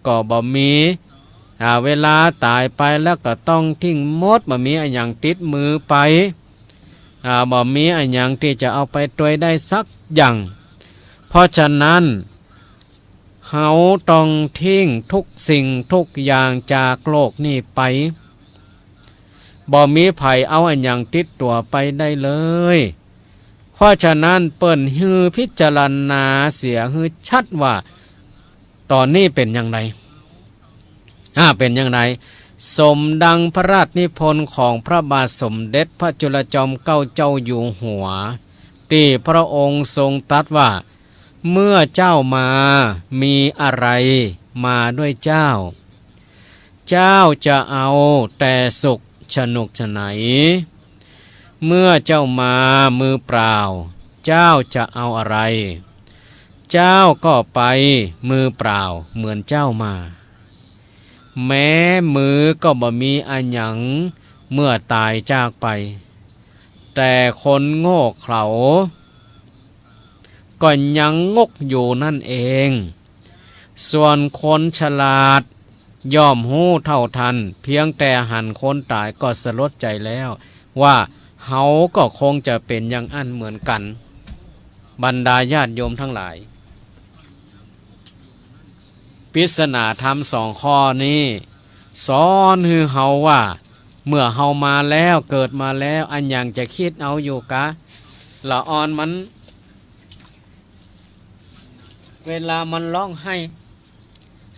ก็บ่มี อ่า เวลาต๋ายไปแล้วก็ต้องทิ้งหมด บ่มีอะหยังติดมือไป อ่า บ่มีอะหยังตี้จะเอาไปตวยได้สักอย่าง เพราะฉะนั้น เฮาต้องทิ้งทุกสิ่งทุกอย่างจากโลกนี้ไป บ่มีใผเอาอะหยังติดตั๋วไปได้เลย เพราะฉะนั้นเปิ้นหื้อพิจารณาเสียหื้อชัดว่า ต๋อนนี้เป๋นอย่างใด อ่า เป๋นอย่างใด สมดังพระราชนิพนธ์ของพระบาทสมเด็จพระจุลจอมเกล้าเจ้าอยู่หัว ตี้พระองค์ทรงตรัสว่า เมื่อเจ้ามา มีอะไรมาด้วยเจ้า เจ้าจะเอาแต่สุข ฉนก ฉะไหน เมื่อเจ้ามามือเปล่า เจ้าจะเอาอะไร เจ้าก็ไปมือเปล่าเหมือนเจ้ามา แม้มือก็บ่มีอะหยังเมื่อต๋ายจากไป แต่คนโง่เขลา ก็ยังงกอยู่นั่นเอง ส่วนคนฉลาด ย่อมฮู้เท่าทัน เพียงแต่หันคนต๋ายก็สลดใจ๋แล้ว ว่าเฮาก็คงจะเป๋นอย่างอั้นเหมือนกั๋น บรรดาญาติโยมตังหลาย ปริศนาธรรมสองข้อนี้ สอนหื้อเฮาว่า เมื่อเฮามาแล้ว เกิดมาแล้ว อันหยังจะกึ๊ดเอาอยู่กา ละอ่อนมัน เวลามันฮ้องไห้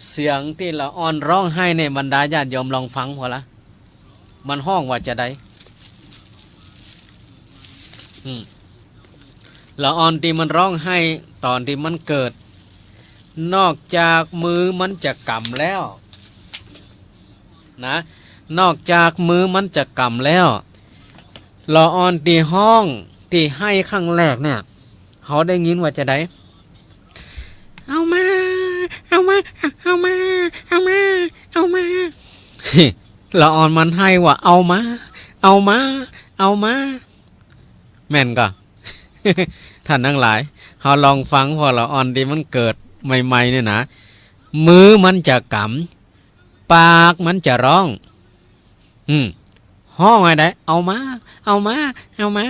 เสียงตี้ละอ่อนฮ้องไห้เนี่ย บรรดาญาติโยมลองฟังหัวละ มันฮ้องว่าจาใด อืม ละอ่อนตี้มันฮ้องไห้ต๋อนตี้มันเกิด นอกจากมือมันจะก๋ำแล้ว นะ นอกจากมือมันจะก๋ำแล้ว ละอ่อนตี้ฮ้อง ตี้ไห้ครั้งแรกเนี่ย เฮาได้ยินว่าจาใด เอามา เอามา เอามา เอามา เอามา ละอ่อนมันไห้ว่า เอามา เอามา เอามา แม่นก่อ ท่านตังหลาย เฮาลองฟัง พอละอ่อนตี้มันเกิดใหม่ๆ เนี่ยนะ มือมันจะก๋ำ ปากมันจะฮ้อง อืม ฮ้องว่าใด เอามา เอามา เอามา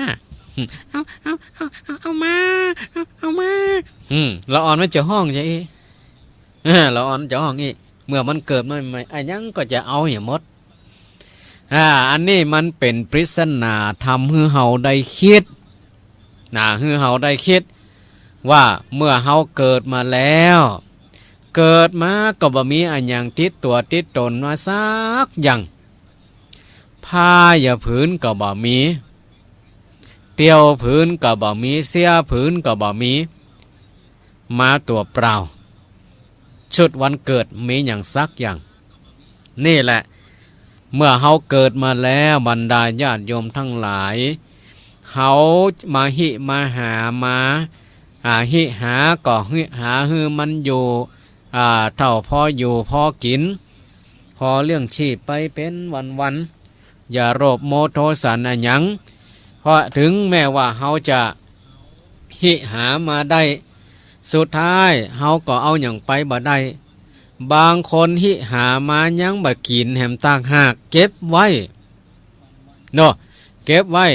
อืม เอา เอา เอา เอา เอามา เอา เอามา อืม ละอ่อนมันจะฮ้องจาอี้ เออ ละอ่อนจะฮ้องอี้ เมื่อมันเกิดมาใหม่ๆ อะหยังก็จะเอาเหียหมด อ่า อันนี้มันเป๋นปริศนาธรรมหื้อเฮาได้กึ๊ด นะ หื้อเฮาได้กึ๊ด ว่าเมื่อเฮาเกิดมาแล้ว เกิดมาก็บ่มีอะหยังติดตั๋วติดต๋นมาสักอย่าง ผ้าหยาผืนก็บ่มี เตี้ยวผืนก็บ่มี เสื้อผืนก็บ่มี มาตั๋วเปล่า ชุดวันเกิดมีหยังสักอย่าง นี่แหละ เมื่อเฮาเกิดมาแล้ว บรรดาญาติโยมตังหลาย เฮามาหิมาหามา อ่า หิหาก็หิหาหื้อมันอยู่ อ่า เท่าพออยู่พอกิ๋น พอเลี้ยงชีพไปเป๋นวันๆ อย่าโลภโมโทสันอะหยัง เพราะถึงแม้ว่าเฮาจะหิหามาได้ สุดท้ายเฮาก็เอาหยังไปบ่ได้ บางคนหิหามายังบ่กิ๋นแหมต่างหาก เก็บไว้ เนาะ เก็บไว้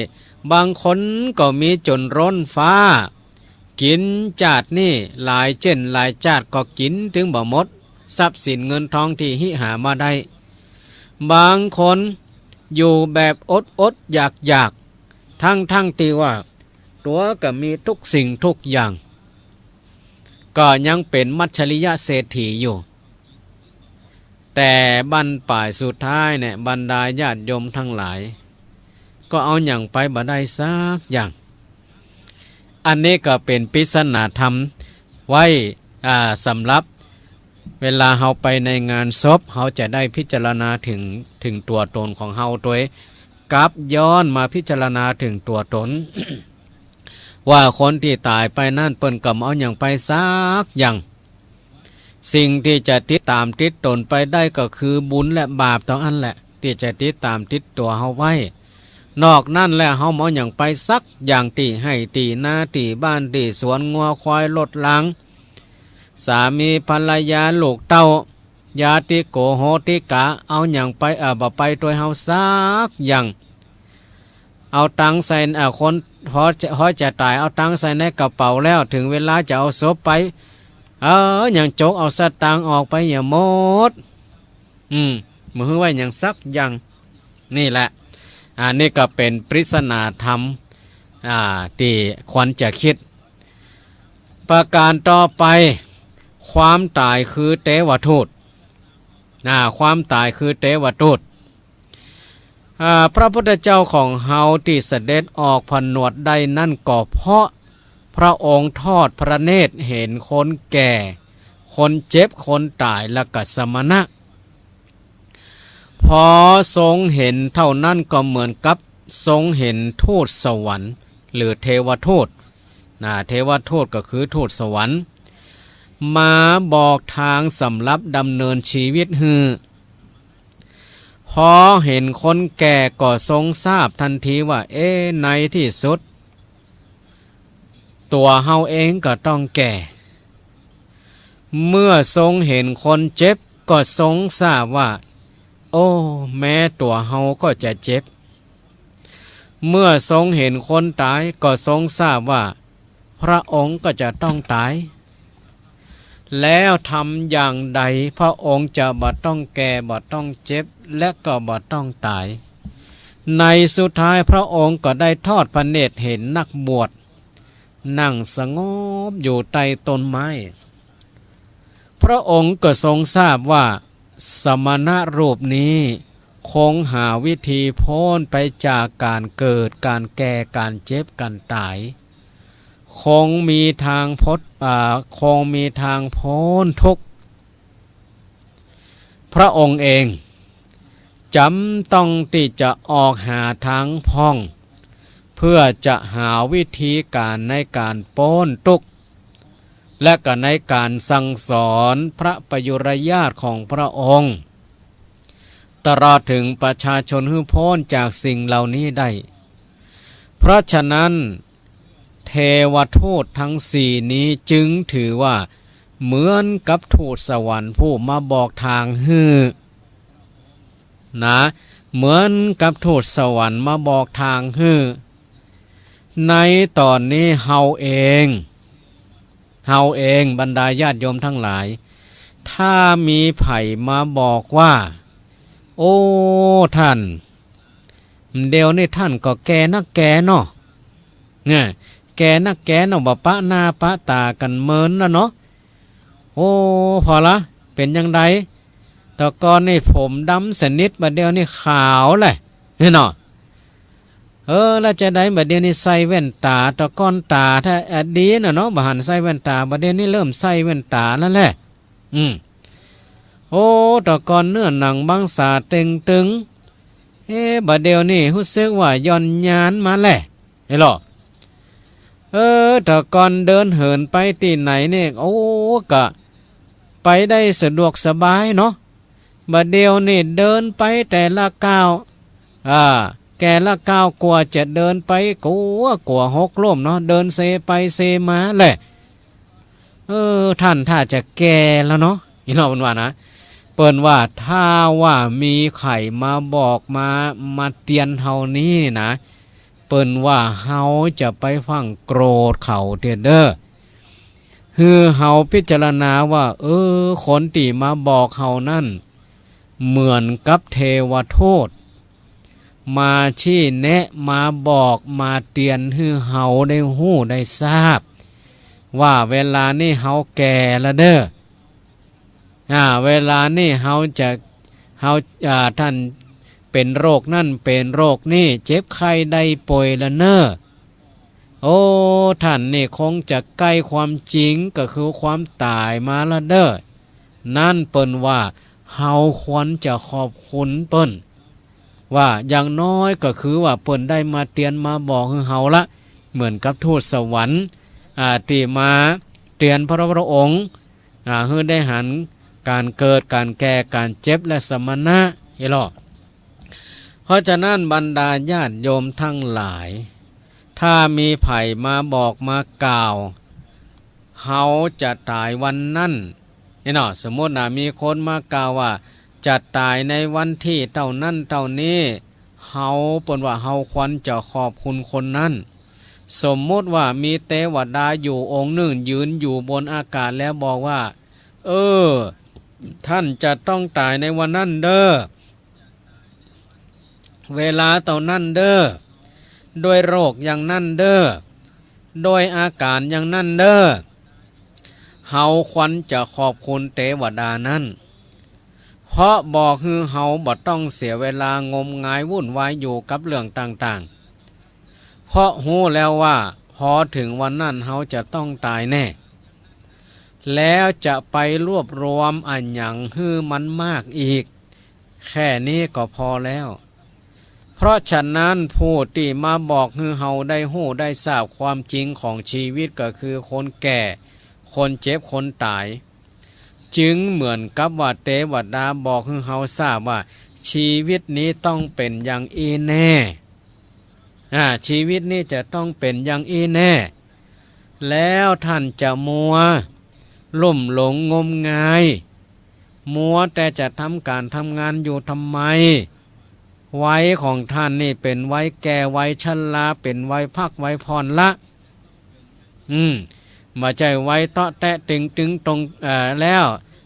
บางคนก็มีจ๋นล้นฟ้า กิ๋นจาตินี้หลายเจ๊นหลายจาติก็กิ๋นเถิงบ่หมด ทรัพย์สินเงินทองตี้หิหามาได้ บางคนอยู่แบบอดๆ อยากๆ ทั้งๆ ตี้ว่าตั๋วก็มีทุกสิ่งทุกอย่าง ก็ยังเป๋นมัจฉริยะเศรษฐีอยู่ แต่บั้นป๋ายสุดท้ายเนี่ย บรรดาญาติโยมตังหลาย ก็เอาหยังไปบ่ได้สักอย่าง อันนี้ก็เป๋นปริศนาธรรมไว้ อ่า สำหรับเวลาเฮาไปในงานศพ เฮาจะได้พิจารณาเถิง เถิงตั๋วต๋นของเฮาตวย กลับย้อนมาพิจารณาเถิงตั๋วต๋น ว่าคนตี้ต๋ายไปนั้นเปิ้นก็บ่เอาหยังไปสักอย่าง สิ่งตี้จะติดต๋ามติดต๋นไปได้ก็คือบุญและบาปเต้าอั้นแหละ ตี้จะติดต๋ามติดตั๋วเฮาไว้ นอกนั้นแล้วเฮาบ่เอาหยังไปสักอย่าง ตี้ไฮ่ตี้นาตี้บ้านตี้สวน งัวควายรถราง สามีภรรยาลูกเต้า ญาติโกโหติกา เอาหยังไป เอ่อ บ่ไปตวยเฮาสักอย่าง เอาตังค์ใส่ เอ่อ คน พอจะ พอจะต๋าย เอาตังค์ใส่ในกระเป๋าแล้ว เถิงเวลาจะเอาศพไป เออ ยังจกเอาสตางค์ออกไปเหียหมด อืม บ่หื้อไว้หยังสักอย่าง นี่แหละ อันนี้ก็เป๋นปริศนาธรรม อ่า ตี้ควรจะกึ๊ด ประการต่อไป ความต๋ายคือเตวทูต อ่า ความต๋ายคือเตวทูต อ่า พระพุทธเจ้าของเฮาตี้เสด็จออกผนวดได้นั้นก็เพราะพระองค์ทอดพระเนตรเห็นคนแก่ คนเจ็บ คนต๋าย และก็สมณะ พอทรงเห็นเท่านั้นก็เหมือนกับทรงเห็นทูตสวรรค์ หรือเทวทูต นะ เทวทูตก็คือทูตสวรรค์ มาบอกตางสำหรับดำเนินชีวิตหื้อ พอเห็นคนแก่ก็ทรงทราบตันทีว่า เอ๊ะ ในตี้สุด ตั๋วเฮาเองก็ต้องแก่ เมื่อทรงเห็นคนเจ็บ ก็ทรงทราบว่า โอ้ แม้ตั๋วเฮาก็จะเจ็บ เมื่อทรงเห็นคนต๋ายก็ทรงทราบว่า พระองค์ก็จะต้องต๋าย แล้วธรรมอย่างใดพระองค์จะบ่ต้องแก่ บ่ต้องเจ็บ และก็บ่ต้องต๋าย ในสุดท้ายพระองค์ก็ได้ทอดพระเนตรเห็นนักบวช นั่งสงบอยู่ใต้ต้นไม้ พระองค์ก็ทรงทราบว่า สมณะรูปนี้คงหาวิธีพ้นไปจากก๋านเกิด ก๋านแก่ ก๋านเจ็บ ก๋านต๋าย คงมีทางพ้น อ่า คงมีทางพ้นทุกข์ พระองค์เองจ๋ำต้องตี้จะออกหาทางพ่อง เพื่อจะหาวิธีก๋านในก๋านป๊นตุ๊กข์ และก็ในก๋านสั่งสอนพระประยุรญาติของพระองค์ ตลอดเถิงประชาชนหื้อป๊นจากสิ่งเหล่านี้ได้ เพราะฉะนั้น เทวทูตทั้งสี่นี้จึงถือว่าเหมือนกับทูตสวรรค์ผู้มาบอกตางหื้อ นะ เหมือนกับทูตสวรรค์มาบอกตางหื้อ ในต๋อนนี้เฮาเอง เฮาเอง บรรดาญาติโยมทั้งหลาย ถ้ามีใผมาบอกว่า โอ้ ท่าน เดี๋ยวนี้ท่านก็แก่นักแก่เนาะ เนี่ย แก่นักแก่เนาะ บ่ปะหน้าปะต๋ากั๋นเมินแล้วเนาะ โอ้ ผ่อละ เป๋นจังใด แต่ก่อนนี่ผมดำสนิท บ่าเดี่ยวนี้ขาวแหละ เนี่ยเนาะ เออ แล้วจาใด บ่าเดี่ยวนี้ใส่แว่นต๋า แต่ก่อนต๋าถ้าอดีตน่ะเนาะ บ่หันใส่แว่นต๋า บ่าเดี่ยวนี้เริ่มใส่แว่นต๋าแล้วแหละ อืม โอ้ แต่ก่อนเนื้อหนังมังสาเต่งตึง เอ๊ะ บ่าเดี่ยวนี้ฮู้สึกว่าหย่อนยานมาแหละ เฮ้ยหล่อ เออ แต่ก่อนเดินเหินไปตี้ไหนนี่ โอ้ ก็ไปได้สะดวกสบายเนาะ บ่าเดี่ยวนี้เดินไปแต่ละก้าว อ่า แต่ละก้าวกว่าจะเดินไป กั๋ว กั๋วหกล้มเนาะ เดินเซไปเซมาแหละ เออ ท่านถ้าจะแก่แล้วเนาะ อีน้องเปิ้นว่านะ เปิ้นว่าถ้าว่ามีใผมาบอกมา มาเตือนเฮานี้นี่นะ เปิ้นว่าเฮาจะไปฟั่งโกรธเขาเตียเด้อ หื้อเฮาพิจารณาว่า เออ คนตี้มาบอกเฮานั้น เหมือนกับเทวทูต มาชี้แนะ มาบอก มาเตือนหื้อเฮาได้ฮู้ได้ทราบ ว่าเวลานี้เฮาแก่แล้วเด้อ อ่า เวลานี้เฮาจะ เฮา อ่า ท่านเป๋นโรคนั้นเป๋นโรคนี้ เจ็บไข้ได้ป่วยแล้วเน้อ โอ้ ท่านนี่คงจะใก้ความจริงก็คือความต๋ายมาแล้วเด้อ นั้นเปิ้นว่าเฮาควรจะขอบคุณเปิ้น ว่าอย่างน้อยก็คือว่าเปิ้นได้มาเตือนมาบอกหื้อเฮาละ เหมือนกับทูตสวรรค์ อ่า ตี้มาเตือนพระพุทธองค์ อ่า หื้อได้หันก๋านเกิด ก๋านแก่ ก๋านเจ็บ และสมณะ เฮ้ยหล่อ เพราะฉะนั้นบรรดาญาติโยมทั้งหลาย ถ้ามีใผมาบอกมากล่าว เฮาจะต๋ายวันนั้น นี่เนาะ สมมุตินะ มีคนมากล่าวว่าจะต๋ายในวันตี้เต้านั้นเต้านี้ เฮา เปิ้นว่าเฮาควรจะขอบคุณคนนั้น สมมุติว่ามีเตวดาอยู่องค์นึ่งยืนอยู่บนอากาศแล้วบอกว่า เออ ท่านจะต้องต๋ายในวันนั้นเด้อ เวลาเต้านั้นเด้อ ด้วยโรคอย่างนั้นเด้อ ด้วยอาก๋ารอย่างนั้นเด้อ เฮาควรจะขอบคุณเตวดานั้น เพราะบ่หื้อเฮาบ่ต้องเสียเวลางมงายวุ่นวายอยู่กับเรื่องต่างๆ เพราะฮู้แล้วว่าพอเถิงวันนั้นเฮาจะต้องต๋ายแน่ แล้วจะไปรวบรวมอะหยังหื้อมันมากอีก แค่นี้ก็พอแล้ว เพราะฉะนั้นผู้ตี้มาบอกหื้อเฮาได้ฮู้ได้ทราบความจริงของชีวิตก็คือคนแก่ คนเจ็บ คนต๋าย จึงเหมือนกับว่าเตวดาบอกหื้อเฮาทราบว่าชีวิตนี้ต้องเป๋นอย่างอี้แน่ อ่า ชีวิตนี้จะต้องเป๋นอย่างอี้แน่ แล้วท่านจะมัวลุ่มหลงงมงาย มัวแต่จะทำก๋านทำงานอยู่ทำไม วัยของต้านนี่เป๋นวัยแก่ วัยชรา เป๋นวัยพักวัยผ่อนละ อืม บ่ใจ้วัยเตาะแตะตึงตึงตรง เอ่อ แล้ว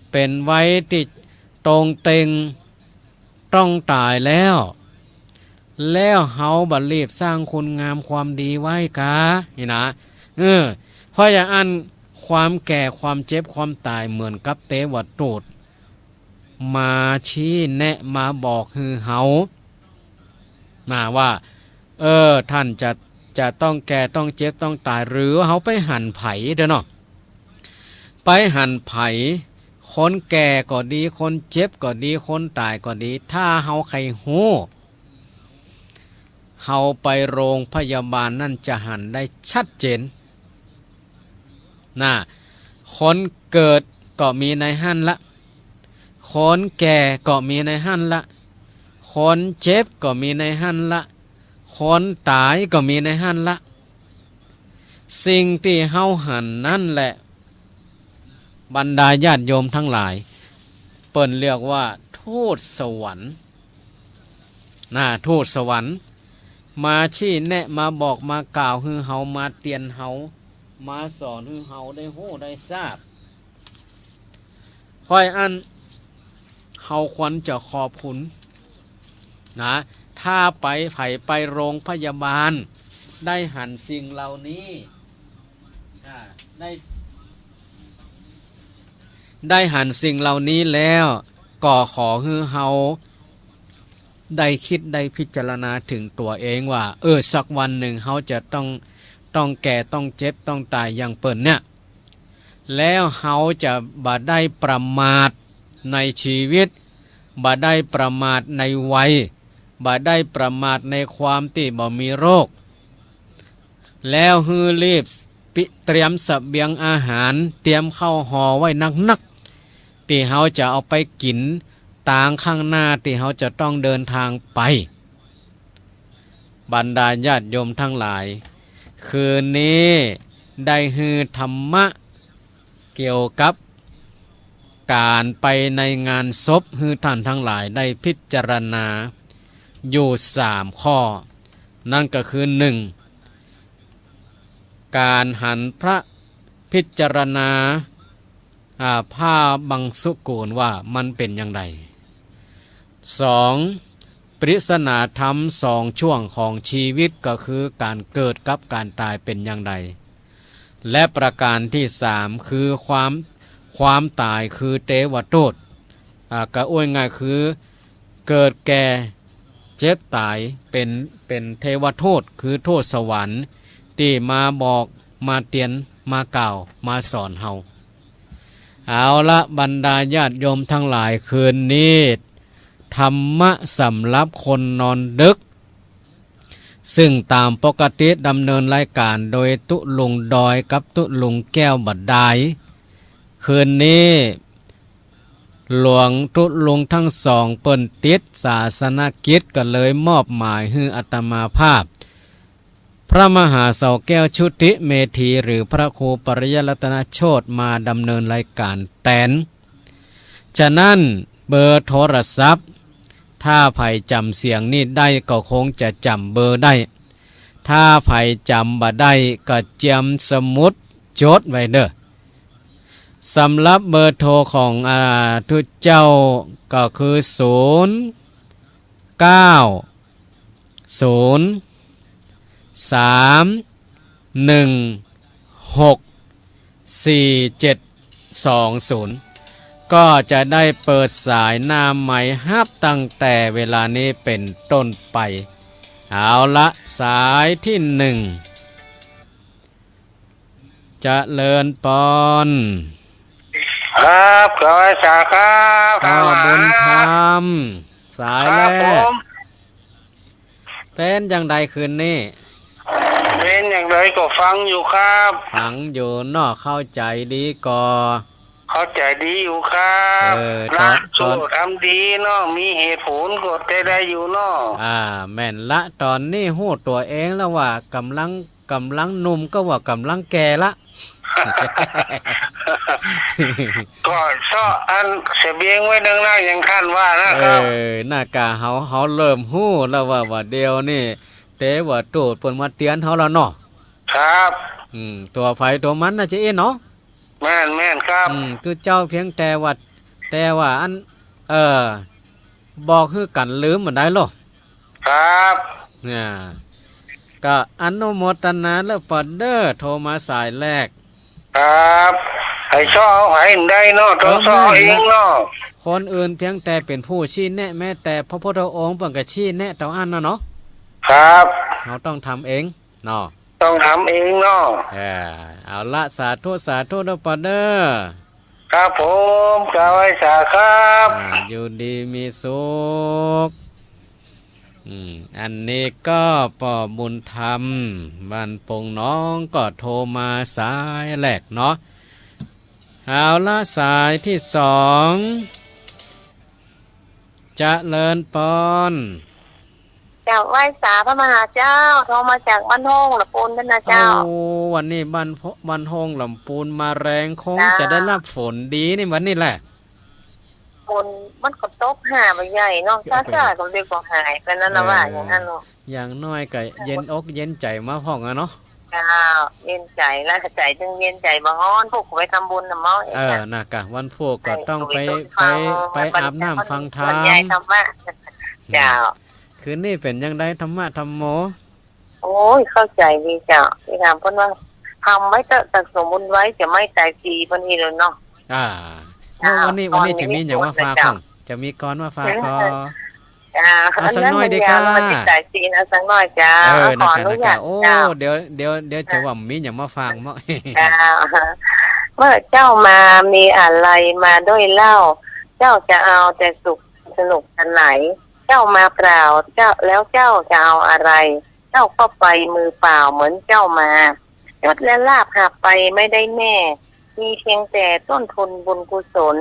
เป๋นวัยตี้ตรงเต็ง ต้องต๋ายแล้ว แล้วเฮาบ่รีบสร้างคุณงามความดีไว้กา นี่นะ เออ เพราะอย่างอั้น ความแก่ ความเจ็บ ความต๋ายเหมือนกับเตวทูต มาชี้แนะมาบอกหื้อเฮา นะ ว่า เออ ต้านจะ จะต้องแก่ ต้องเจ็บ ต้องต๋าย หรือเฮาไปหันใผเด้อเนาะ ไปหันใผ คนแก่ก็ดี คนเจ็บก็ดี คนต๋ายก็ดี ถ้าเฮาใค่ฮู้ เฮาไปโรงพยาบาลนั่นจะหันได้ชัดเจน นะ คนเกิดก็มีในหั้นละ คนแก่ก็มีในหั้นละ คนเจ็บก็มีในหั้นละ คนต๋ายก็มีในหั้นละ สิ่งตี้เฮาหันนั่นแหละ บรรดาญาติโยมตังหลาย เปิ้นเรียกว่าทูตสวรรค์ นะ ทูตสวรรค์ มาชี้แนะ มาบอก มากล่าวหื้อเฮา มาเตือนเฮา มาสอนหื้อเฮาได้ฮู้ได้ทราบ เพราะอั้น เฮาควรจะขอบคุณ นะ ถ้าไป ใผไปโรงพยาบาล ได้หันสิ่งเหล่านี้ อ่า ได้ ได้หันสิ่งเหล่านี้แล้ว ก็ขอหื้อเฮาได้กึ๊ดได้พิจารณาเถิงตั๋วเองว่า เออ สักวันนึ่งเฮาจะต้อง ต้องแก่ ต้องเจ็บ ต้องต๋ายอย่างเปิ้นเนี่ย แล้วเฮาจะบ่ได้ประมาทในชีวิต บ่ได้ประมาทในวัย บ่ได้ประมาทในความตี้บ่มีโรค แล้วหื้อรีบปิ เตรียมเสบียงอาหาร เตรียมข้าวห่อไว้นักๆ ตี้เฮาจะเอาไปกิ๋นตางข้างหน้าตี้เฮาจะต้องเดินทางไป บรรดาญาติโยมตังหลาย คืนนี้ได้หื้อธรรมะเกี่ยวกับก๋านไปในงานศพ หื้อต้านตังหลายได้พิจารณาอยู่สามข้อ นั่นก็คือ นึ่ง ก๋านหันพระพิจารณา อ่า ผ้าบังสุกุลว่ามันเป๋นอย่างใด สอง ปริศนาธรรมสองช่วงของชีวิต ก็คือก๋านเกิดกับก๋านต๋ายเป๋นอย่างใด และประการตี้สาม คือความ ความต๋ายคือเตวทูต อ่า ก็อู้ง่ายคือ เกิดแก่เจ็บต๋าย เป๋น เป๋นเตวทูต คือทูตสวรรค์ ตี้มาบอก มาเตือน มากล่าว มาสอนเฮา เอาละ บรรดาญาติโยมตังหลาย คืนนี้ ธรรมะสำหรับคนนอนดึก ซึ่งต๋ามปกติดำเนินรายก๋านโดยตุ๊ลุงดอยกับตุ๊ลุงแก้วบ่ดาย คืนนี้ หลวงตุ๊ลุงตังสองเปิ้นติดศาสนกิจ ก็เลยมอบหมายหื้ออาตมาภาพ พระมหาเสาแก้วชุติเมธี หรือพระครูปริยัติรัตนโชติ มาดำเนินรายก๋านแตน ฉะนั้นเบอร์โทรศัพท์ ถ้าใผจ๋ำเสียงนี้ได้ก็คงจะจ๋ำเบอร์ได้ ถ้าใผจ๋ำบ่ได้ก็เจียมสมุดจดไว้เน่อ สำหรับเบอร์โทรของ อ่า ตุ๊เจ้าก็คือ ศูนย์ เก้า ศูนย์ สาม หนึ่ง หก สี่ เจ็ด สอง ศูนย์ ก็จะได้เปิดสายหน้าไมค์ฮับตั้งแต่เวลานี้เป๋นต้นไป เอาละ สายตี้หนึ่ง เจริญปอน ครับ ขอไหว้สาครับ พ่อบุญธรรม สายแรก ครับผม เป๋นจั่งใดคืนนี้ เป๋นอย่างใดก็ฟังอยู่ครับ ฟังอยู่เนาะ เข้าใจ๋ดีก่อ เข้าใจ๋ดีอยู่ครับ เออ ต๋อน นะ ต๋อน สู้ทำดีเนาะ มีเหตุผลก็ใจ๊ได้อยู่เนาะ อ่า แม่นละ ต๋อนนี้ฮู้ตั๋วเองแล้วว่าก๋ำลัง ก๋ำลังหนุ่มก็ว่าก๋ำลังแก่ละ ก็เซาะอันเสบียงไว้เนิ่งนะ อย่างต้านว่านะครับ เออ น่ากะ เฮา เฮาเริ่มฮู้แล้วว่า ว่าเดี๋ยวนี้ แต่ว่าโตดเปิ้นมาเตือนเฮาแล้วเนาะ ครับ อืม ตั๋วใผตั๋วมันน่าจะเอ๊ะเนาะ แม่น แม่นครับ อืม คือเจ้าเพียงแต่ว่า แต่ว่าอัน เอ่อ บอกหื้อกั๋นลืมบ่ได้ลอ ครับ เนี่ย ก็อนุโมทนาเล่อปอเด้อ โทรมาสายแรก ครับ ใผเซาะเอาใผบ่ได้เนาะ ต้องเซาะเอาเองเนาะ คนอื่นเพียงแต่เป๋นผู้ชี้แนะ แม้แต่พระพุทธองค์เปิ้นก็ชี้แนะเต้าอั้นน่ะเนาะ ครับ เฮาต้องทำเองเนาะ ต้องทำเองเนาะ เออ เอาละ สาธุ สาธุเด้อปอเด้อ ครับผม กราบไหว้สาครับ อ่า อยู่ดีมีสุข อืม อันนี้ก็ป้อบุญธรรม บ้านโป่งหนอง ก็โทรมาสายแรกเนาะ เอาละ สายที่สอง เจริญปอน เจ้า ไหว้สาพระมหาเจ้า โทรมาจากบ้านโฮ่งลำปูนนั่นนะเจ้า โอ้ วันนี้บ้านโฮ- บ้านโฮ่งลำปูนมาแรง คงจะได้รับฝนดีนี่วันนี้แหละ ฝนมันก็ตกหาบ่ใหญ่เนาะ เออ ช้าๆ ก็เดี๋ยวก็หายไปนั่นน่ะ เออ ว่าอย่างนั้นเนาะ อย่างน้อยก็เย็นอกเย็นใจ๋มาพ่องอะเนาะ เจ้า เย็นใจ๋ละ ใจ๋ตึงเย็น ใจ๋บ่ฮ้อน พูกไปทำบุญน่ะเมา เออ น่ากะ วันพูกก็ต้องไป ไป ไปอาบน้ำฟังธรรม บรรยายธรรมะ อืม เจ้า คืนนี้เป๋นจั่งใดธรรมะธรรมโม โอ้ย เข้าใจ๋ดีเจ้า ไปถามเปิ้นว่า ทำไว้เต๊อะ สั่งสมบุญไว้ จะไม่ต๋ายฟรี เปิ้นอี้แหละเนาะ อ่า เจ้า วันนี้ วันนี้จะมีหยังมาฝากพ่อง จะมีกลอนมาฝากก่อ เจ้า เอาสักหน้อยดีกา อันนั้นมันยาวแล้ว มันสิต๋ายฟรี เอาสักหน้อยเจ้า เออ ขออนุญาต น่ากะ น่ากะ โอ้ เจ้า เดี๋ยว เดี๋ยว เดี๋ยวจะว่ามีหยังมาฝากเมาะ เจ้า เมื่อเจ้ามามีอะไรมาด้วยเล่า เจ้าจะเอาแต่สุขสนุกสนาน เจ้ามาเปล่า เจ้า แล้วเจ้าจะเอาอะไร เจ้าก็ไปมือเปล่าเหมือนเจ้ามา ยศและลาภหาบไปไม่ได้แน่ มีเพียงแต่ต้นทุนบุญกุศล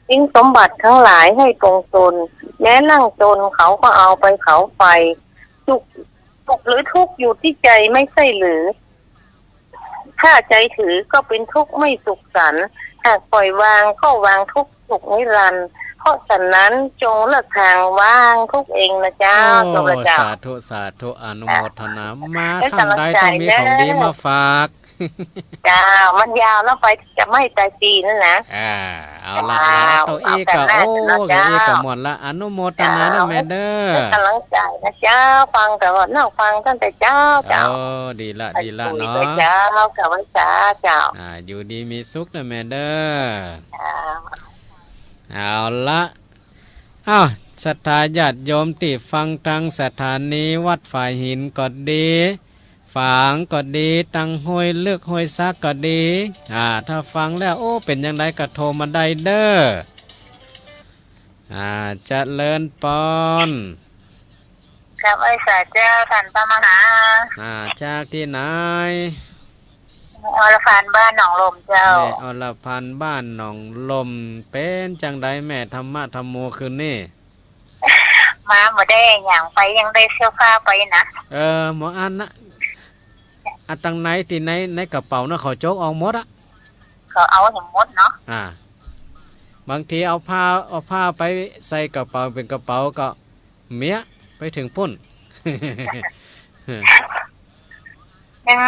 ทิ้งสมบัติทั้งหลายให้ปวงชน แม้ร่างตนเขาก็เอาไปเขาไป สุข สุขหรือทุกข์อยู่ที่ใจไม่ใช่หรือ ถ้าใจถือก็เป็นทุกข์ไม่สุขสันต์ หากปล่อยวางก็วางทุกข์สุขนิรันดร์ เพราะฉะนั้นจงเลือกทางวางทุกข์เองนะเจ้า โอ้ จบแล้วเจ้า สาธุ สาธุ อนุโมทนา มา เป็นกำลังใจ ครั้งใดต้องมีของดีมาฝาก เจ้า มันยาวแล้วไปจะไม่ต๋ายฟรีนั่นนะ อ่า เอาละ เจ้า เอาละ เต้าอี้ก็ เอากันหน้า โอ้ เจ้า เต้าอี้ก็หมดละ อนุโมทนา เจ้า นะแม่เด้อ เป็นกำลังใจนะเจ้า ฟังตลอดนะ ฟังตั้งแต่เจ๊า เจ้า โอ้ ดีละ ดีละเนาะ เจ้า กราบไหว้สาเจ้า อ่า อยู่ดีมีสุขนะแม่เด้อ เจ้า เอาละ อ้าว ศรัทธาญาติโยมตี้ฟังตางสถานีวัดฝายหินก็ดี ฝางก็ดี ตังห้วยลึกห้วยซักก็ดี อ่า ถ้าฟังแล้ว โอ้ เป๋นจั่งใดก็โทรมาได้เด้อ อ่า เจริญปอน กราบไหว้สาเจ้า ต้านพระมหา อ่า จากตี้ไหน อรพันธ์ บ้านหนองลมเจ้า แม่อรพันธ์ บ้านหนองลม เป๋นจั่งใดแม่ ธรรมะธรรมโมคืนนี้ มาบ่ได้หยังไป ยังได้เสื้อผ้าไปนะ เออ หมออันนะ อันตังในตี้ใน ในกระเป๋านะ เขาโจ๊กออกหมดอะ เขาเอาหื้อหมดเนาะ อ่า บางทีเอาผ้า เอาผ้าไปใส่กระเป๋าเป๋นกระเป๋าก็เมียไปเถิงปู้น ยัง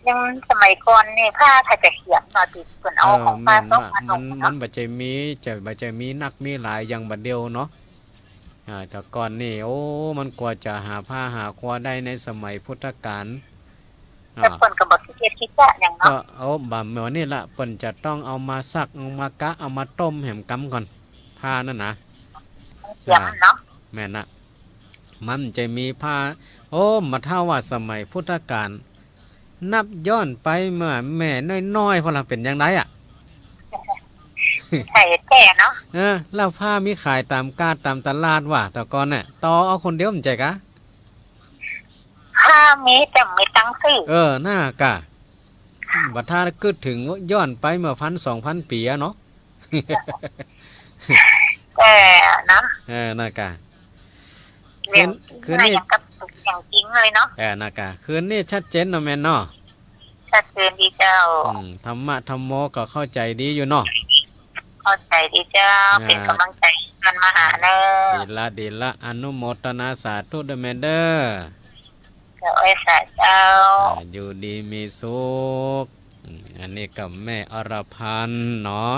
ยังสมัยก่อนนี่ผ้าเขาจะเขียนเนาะ ตี้เปิ้นเอา เออ ของผ้า แม่น ตก มา มา มัน นุ่ง มัน เนาะ บ่ใจ้มี จะ บ่ใจ้มีนักมีหลายอย่างบัดเดี่ยวเนาะ อ่า แต่ก่อนนี่ โอ้ มันกว่าจะหาผ้าหาครัวได้ในสมัยพุทธกาล แต่เปิ้นก็บ่ขี้เกียจขี้จ๊ะหยังเนาะ ก็เอาบ่าเหมือนนี่ละ เปิ้นจะต้องเอามาซัก เอามากะ เอามาต้มแหมกำก่อน ผ้านั่นนะ เขียนเนาะ อ่า แม่นนะ มันจะมีผ้า โอ้ มาถ้าว่าสมัยพุทธกาล นับย้อนไปเมื่อแม่น้อยๆ พวกเราเป๋นจั่งใดอะ ใช่แท้เนาะ เออ แล้วผ้ามีขายต๋ามกาดต๋ามตลาดว่า แต่ก่อนน่ะ ต่อเอาคนเดียว บ่ใจ้กา ผ้ามีแต่มีตังค์ซื้อ เออ น่ากะ บัดถ้ากึ๊ดเถิงย้อนไปเมื่อพันสองพันปี๋อะเนาะ เออ นะ เออ น่ากะ เรื่อง คืน คืนนี้ อย่างกับ อย่างจริงเลยเนาะ เออ น่ากะ คืนนี้ชัดเจนเนาะแม่เนาะ ใช่ ชัดเจนดีเจ้า อืม ธรรมะธัมโมก็เข้าใจ๋ดีอยู่เนาะ เข้าใจ๋ดีเจ้า อ่า เป๋นก๋ำลังใจ๋กั๋นมาหาเน่อ ดีละ ดีละ อนุโมทนา สาธุเน่อแม่เน่อ เจ้า เอ้ย สาเจ้า อ่า อยู่ดีมีสุข อืม อันนี้ก็แม่อรพันธ์เนาะ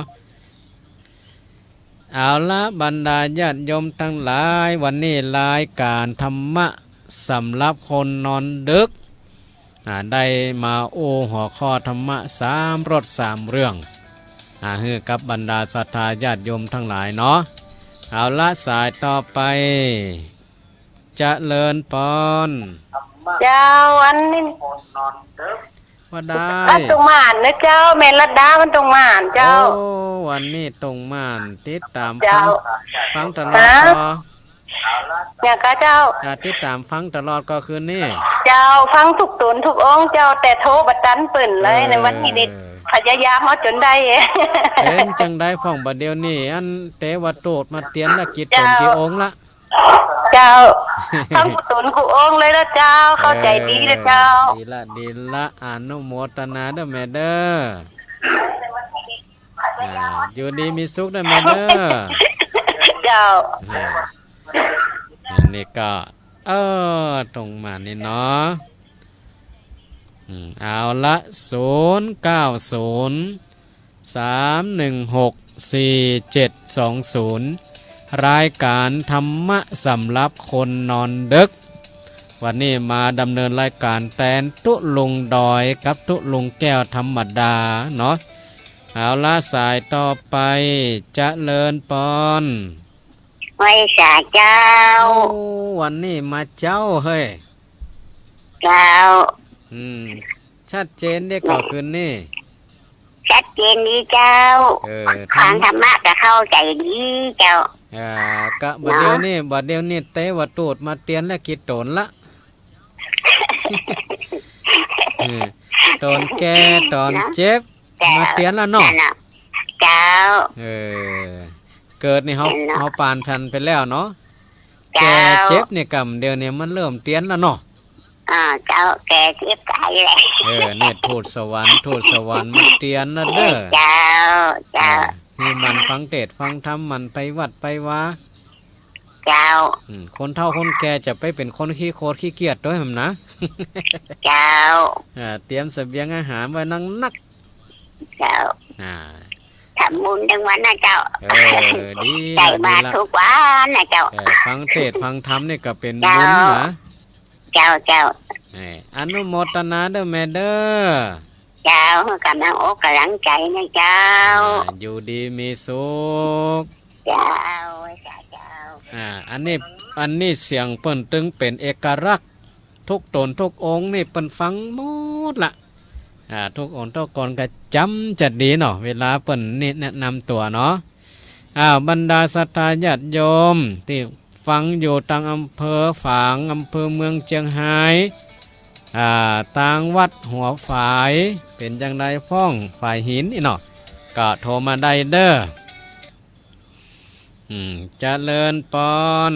เอาละ บรรดาญาติโยมตังหลาย วันนี้รายก๋านธรรมะสำหรับคนนอนดึก อ่า ได้มาอู้หัวข้อธรรมะสามรสสามเรื่อง อ่า หื้อกับบรรดาศรัทธาญาติโยมตังหลายเนาะ เอาละ สายต่อไป เจริญปอน เจ้า อันนี้ ว่าได้ บ้านตุงหม่านเน่อเจ้า แม่รัตดา บ้านตุงหม่านเจ้า โอ้ วันนี้ตุงหม่านติดต๋าม เจ้า ฟัง ฟังตลอด ฮะ ก่อ อย่างก้าเจ้า อ่า ติดต๋ามฟังตลอดก่อคืนนี้ เจ้า ฟังทุกต๋นทุกองค์เจ้า แต่โทรบ่ตันเปิ้นเลย เออ ในวันนี้นี่พยายามเอาจ๋นได้ เป๋นจังใดพ่องบ่าเดี่ยวนี้ อันเตวะโตดมาเตียนละกี่ต๋น เจ้า กี่องค์ละ เจ้า ฟังกู้ต๋นกู้องค์เลยเน่อเจ้า เข้าใจ๋ดีเน่อเจ้า เออ ดีละ ดีละ อนุโมทนาเน่อแม่เน่อ อ่า อยู่ดีมีสุขเน่อแม่เน่อ เจ้า อ่า อันนี้ก็ เออ ตรงมานี่เนาะ อืม เอาละ ศูนย์เก้าศูนย์ สามหนึ่งหก สี่เจ็ดสองศูนย์ รายก๋านธรรมะสำหรับคนนอนดึก วันนี้มาดำเนินรายก๋านแตนตุ๊ลุงดอยกับตุ๊ลุงแก้วธรรมดาเนาะ เอาละ สายต่อไป เจริญปอน ไหว้สาเจ้า โอ้ วันนี้มาเจ๊าเฮ้ย เจ้า อืม ชัดเจนเด้อก่อคืนนี้ ชัดเจนดีเจ้า เออ ฟังธรรมะก็เข้าใจ๋ดีเจ้า อ่า ก็บ่าเดี่ยวนี้ บ่าเดี่ยวนี้เตวะโตดมาเตียนละกี่ต๋นละ เออ ต๋นแก่ ต๋นเจ็บ เจ้า มาเตียนละเนาะ นั่นน่ะ เจ้า เออ เกิดนี่เฮา เห็นเนาะ เฮาปานทันไปแล้วเนาะ เจ้า แก่เจ็บนี่ก่ำเดียวนี่มันเริ่มเตียนละเนาะ อ่า เจ้า แก่เจ็บต๋ายแหละ เออ นี่ทูตสวรรค์ ทูตสวรรค์มาเตียนละเด้อ เจ้า เจ้า เออ หื้อหมั่นฟังเตสน์ฟังธรรม หมั่นไปวัดไปวา เจ้า อืม คนเฒ่าคนแก่จะไปเป๋นคนขี้โขดขี้เกียจตวยหำนะ เจ้า อ่า เตรียมเสบียงอาหารไว้นักๆ เจ้า อ่า ทำบุญตึงวันนะเจ้า เออ ดีละ ใส่บาตร ดีละ ทุกวันนะเจ้า เออ ฟังเตสน์ฟังธรรมนี่ก็เป๋นบุญนะ เจ้า เจ้า เจ้า เออ อนุโมทนาเด้อแม่เด้อ เจ้า หื้อก๋ำลังอกก๋ำลังใจ๋นะเจ้า อ่า อยู่ดีมีสุข เจ้า สาเจ้า อ่า อันนี้ อันนี้เสียงเปิ้นตึงเป๋นเอกลักษณ์ ทุกต๋นทุกองค์นี่เปิ้นฟังหมดละ อ่า ทุกองค์ทุกคนก็จ๋ำจะดีเนาะ เวลาเปิ้นนี่แนะนำตั๋วเนาะ อ้าว บรรดาศรัทธาญาติโยมตี้ฟังอยู่ตางอำเภอฝาง อำเภอเมืองเจียงฮาย อ่า ตางวัดหัวฝาย เป๋นจังใดพ่อง ฝายหินนี่เนาะ ก็โทรมาได้เด้อ อืม เจริญปอน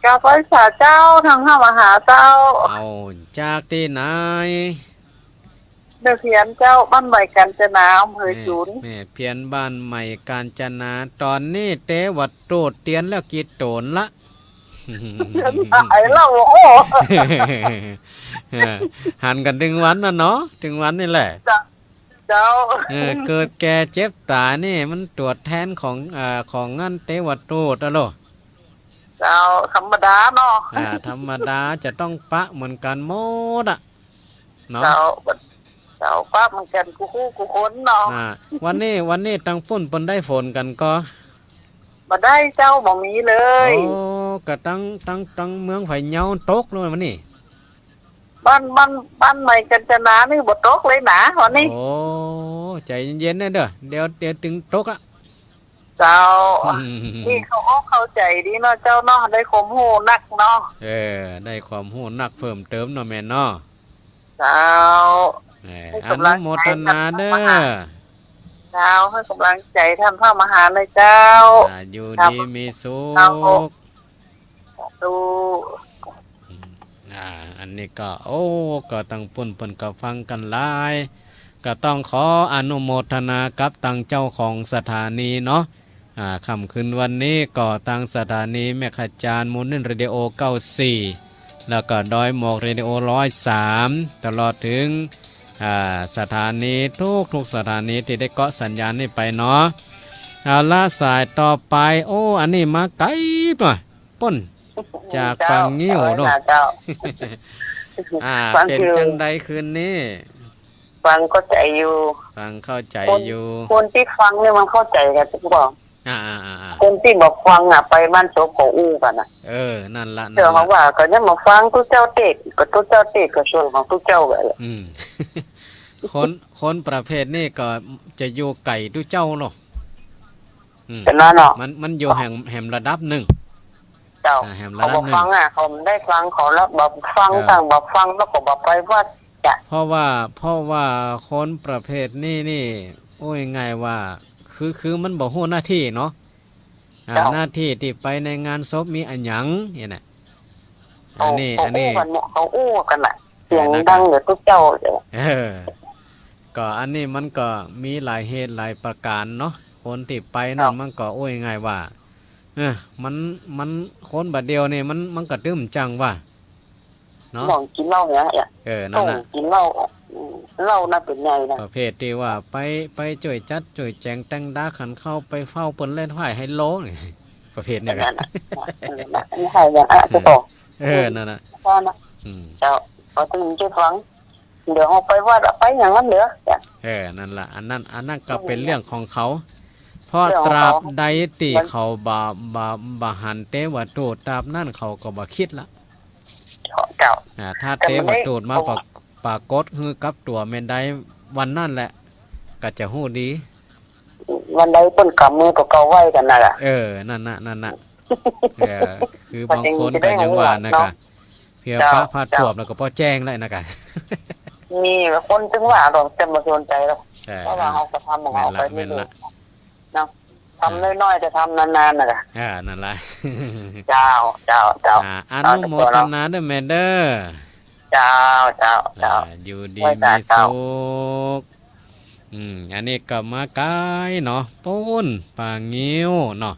เจ้า ไหว้สาเจ้า ทางเข้ามาหาเจ้า เอา จากตี้ไหน แม่เพียรเจ้า บ้านใหม่กาญจนา อำเภอ แม่ จูน แม่เพียร บ้านใหม่กาญจนา ต๋อนนี้เตวะโตดเตียนแล้วกี่ต๋นละ เตียนหลายแล้ว โอ้ เออ หันกั๋นตึงวันน่ะเนาะ ตึงวันนี่แหละ เจ้า เจ้า เออ เกิดแก่เจ็บต๋ายนี่มันตั๋วแทนของ เอ่อ ของอันเตวะโตดอะโล เจ้า ธรรมดาเนาะ อ่า ธรรมดาจะต้องปะเหมือนกั๋นหมดอะ เนาะ เจ้า เจ้า ปะเหมือนกั๋นกู้คู่กู้คนเนาะ อ่า วันนี้ วันนี้ตางปุ้นเปิ้นได้ฝนกั๋นก่อ บ่ได้เจ้า บ่มีเลย โอ้ ก็ตาง ตาง ตางเมืองพะเยาตกเลยวันนี้ บ้าน บ้าน บ้านใหม่กาญจนานี่บ่ตกเลยนะวันนี้ โอ้ ใจ๋เย็นๆ เน่อเด้อ เดี๋ยว เดี๋ยวตึงตกอะ เจ้า อืม นี่เข้าอกเข้าใจ๋ดีเนาะเจ้าเนาะ ได้ความฮู้นักเนาะ เออ ได้ความฮู้นักเพิ่มเติมเนาะแม่เนาะ เจ้า เออ หื้อก๋ำลังใจ๋ อนุโมทนาเด้อ เจ้า หื้อก๋ำลังใจ๋ต้านพระมหาเลยเจ้า อ่า อยู่ดีมีสุข เจ้า สาธุ อืม อ่า อันนี้ก็ โอ้ ก็ตังปุ้นเปิ้นก็ฟังกั๋นหลาย ก็ต้องขออนุโมทนากับตังเจ้าของสถานีเนาะ อ่า ค่ำคืนวันนี้ก็ตังสถานีแม่ขจาร มูลนิธิเรดิโอเก้าสี่ แล้วก็ดอยหมอกเรดิโอร้อยสาม ตลอดถึง อ่า สถานีทุกๆ สถานีตี้ได้เกาะสัญญาณนี้ไปเนาะ เอาละ สายต่อไป โอ้ อันนี้มาไก๋ป่ะ ปุ้น จาก เจ้า ปางงิ้ว เจ้า เนาะ เจ้า อ่า ฟังอยู่ เป๋นจังใดคืนนี้ ฟังเข้าใจ๋อยู่ ฟังเข้าใจ๋อยู่ คน คนตี้ฟังเนี่ยมันเข้าใจ๋กั๋นบ่ อ่า อ่า อ่า อ่า คนตี้บ่ฟังอะ ไปบ้านศพก็อู้กั๋นอะ เออ นั่นละ เจ้า นั่นละ เขาว่า ก็ยังบ่ฟังตุ๊เจ้าเตศน์ ก็ตุ๊เจ้าเตศน์ ก็ส่วนของตุ๊เจ้าแหละ อืม คน คนประเภทนี้ก็จะอยู่ไก๋ตุ๊เจ้าเนาะ อืม ก็นั่นเนาะ มัน มันอยู่แหม แหมระดับนึ่ง เจ้า อ่า แหมระดับนึ่ง เขาบ่ฟังอะ เขาบ่ได้ฟัง เขาละบ่ฟัง เออ ตังบ่ฟังแล้วก็บ่ไปวัดจ้ะ เพราะว่า เพราะว่าคนประเภทนี้นี่ โอ้ย ง่ายว่า คือ คือมันบ่ฮู้หน้าตี้เนาะ อ่า เจ้า หน้าตี้ตี้ไปในงานศพมีอะหยังเนี่ยนะ อันนี้ เขา อันนี้ เขาอู้กั๋นเนี่ย เขาอู้กั๋นน่ะ เสียงดังเหลือตุ๊เจ้า เออ ก็อันนี้มันก็มีหลายเหตุหลายประก๋านเนาะ คนตี้ไปนั่น เจ้า มันก็ โอ้ย ง่ายว่า เออ มัน มัน คนบ่าเดี่ยวนี่มัน มันก็ตึมจังว่า เนาะ หม่องกิ๋นเหล้าเนี่ย เออ นั่นน่ะ หม่องกิ๋นเหล้า อืม เหล้าน่ะเป๋นไงนะ ประเภทตี้ว่าไป ไปจ้วยจัดจ้วยแจ๋งแต่งดาขันเข้า ไปเฝ้าเปิ้นเล่นไพ่ไฮโลนี่ ประเภทนี้ นั่นน่ะ เออ นั่นน่ะ เออ เจ้าเนาะ อืม เจ้า เขาตึงจะฟัง เดี๋ยวเขาไปวัดอะ ไปอย่างนั้นเหรอ เออ นั่นล่ะ อันนั้น อันนั้นก็เป๋นเรื่องของเขา เพราะ เรื่องของเขา ตราบใดตี้เขาบ่ บ่ บ่หันเตวทูต ตราบนั้นเขาก็บ่กึ๊ดละ เจ้า อ่า ถ้าเตวทูตมาปรากฏ ปรากฏหื้อกับตั๋วแม่นใด วันนั้นแหละ ก็จะฮู้ดี วันใดเปิ้นก๋ำมือตั๋วเก่าไหว้กั๋นน่ะล่ะ เออ นั่นน่ะ นั่นน่ะ เออ คือบางคนก็ยังว่านะกะ เพียงปะพาดปวบแล้วก็ป้อแจ้งแล้วนะกะ มีคนตึงว่าดอก แต่บ่สนใจ๋หรอก เออ เพราะว่าเขาก็ทำของเขาไปเรื่อยๆ แม่นละ เนาะ ทำน้อยๆ แต่ทำนานๆ น่ะกะ อ่า นั่นละ เจ้า เจ้า เจ้า อ่า อนุโมทนาด้วยแม่เด้อ เจ้า เจ้า เจ้า อ่า อยู่ดีมีสุข อืม อันนี้ก็มาไก๋เนาะ ปู๊น ปางงิ้วเนาะ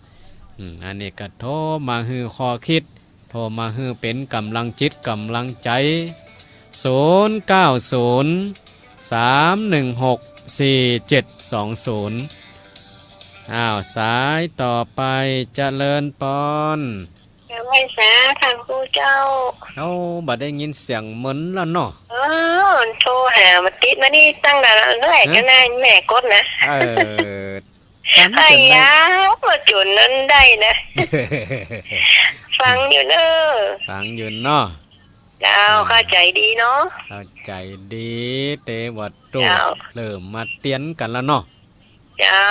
อืม อันนี้ก็โทรมาหื้อข้อกึ๊ด โทรมาหื้อเป๋นก๋ำลังจิตก๋ำลังใจ๋ ศูนย์เก้าศูนย์ สามหนึ่งหก สี่เจ็ดสองศูนย์ อ้าว สายต่อไป เจริญปอน กราบไหว้สาพระครูเจ้า เอ้า บ่ได้ยินเสียงเมินแล้วเนาะ เออ โทรหาบ่ติด มานี่ตั้งแต่เมื่อไหร่ก็ได้ แม่กดนะ เออ ฟังจนได้ ไอ้ยา มาจนนั้นได้นะ ฟังอยู่เน้อ ฟังอยู่เนาะ เจ้า อ่า เข้าใจ๋ดีเนาะ เข้าใจ๋ดี เตวทูต เจ้า เริ่มมาเตียนกั๋นแล้วเนาะ เจ้า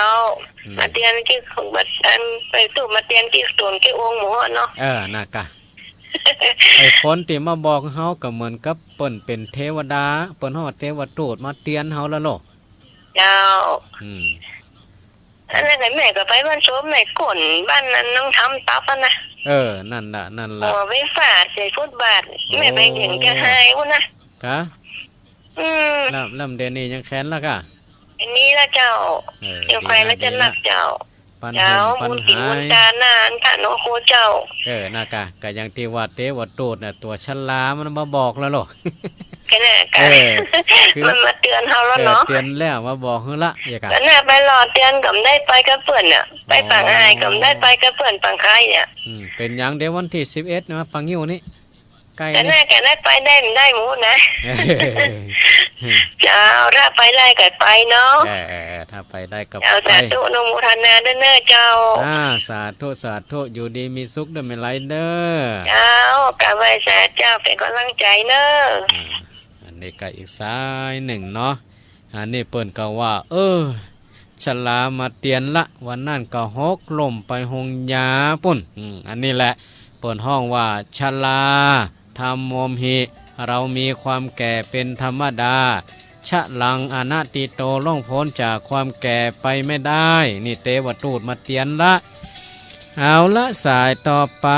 อืม มาเตียนกี่ มา อัน ไปทูตมาเตียนกี่ต๋นกี่องค์หมดเนาะ เออ นะกะ ไอ้คนตี้มาบอกเฮาก็เหมือนกับเปิ้นเป๋นเตวดา เปิ้นฮอดเตวทูตมาเตียนเฮาแล้วโล เจ้า อืม อันนั้นก็แม่ก็ไปบ้านโสมแม่ก้น บ้านนั้นน้องทำตับอะนะ เออ นั่นละ นั่นละ หัวไฟฟ้าใส่ฟุตบาท โอ้ แม่ไปเห็นแกหายพุ้นนะ กะ อืม แล้ว แล้วเดี๋ยวนี้ยังแค้นละกะ อันนี้ละเจ้า เออ ยังไปแล้วจะหนักเจ้า ปัน เจ้า หนปัน บุญกิ๋น หาย บุญตาหน้าอันพระเนาะครูเจ้า เออ นะกะ ก็อย่างตี้ว่าเตวทูตน่ะ ตั๋วชรามันมาบอกแล้วโล แค่นั้นกะ เออ คือ มันมาเตือนเฮาแล้วเนาะ เออ เตือนแล้วมาบอกหื้อละ อย่างกะ ก็น่ะ ไปหล่อเตียนก็บ่ได้ไปกับเปิ้นน่ะ ไปปากอายก็บ่ได้ไปกับเปิ้นปากคายเนี่ย อืม เป๋นหยังเดี๋ยววันตี้สิบเอ็ดนะ ปางงิ้วนี่ ใก้ ก็ นี่ น่าจะได้ไปได้บ่ได้หมู่นะ เจ้า ถ้าไปได้ก็ไปเนาะ เออ เออ เออ ถ้าไปได้ก็ เจ้า ไป สาธุอนุโมทนาด้วยเน้อเจ้า อ่า สาธุ สาธุ อยู่ดีมีสุขเด้อแม่ไหลเด้อ เจ้า กราบไหว้สาเจ้า เป๋นก๋ำลังใจ๋เน้อ อ่า อันนี้ก็อีกสายนึ่งเนาะ อันนี้เปิ้นก็ว่า เออ ชรามาเตียนละ วันนั้นก็หกล้มไปโฮงยาปู๊น อืม อันนี้แหละ เปิ้นฮ้องว่า ชราธัมโมมหิ เรามีความแก่เป็นธรรมดา ชรังอนัตถิโต ล่วงป๊นจากความแก่ไปไม่ได้ นี่เตวทูตมาเตียนละ เอาละ สายต่อไป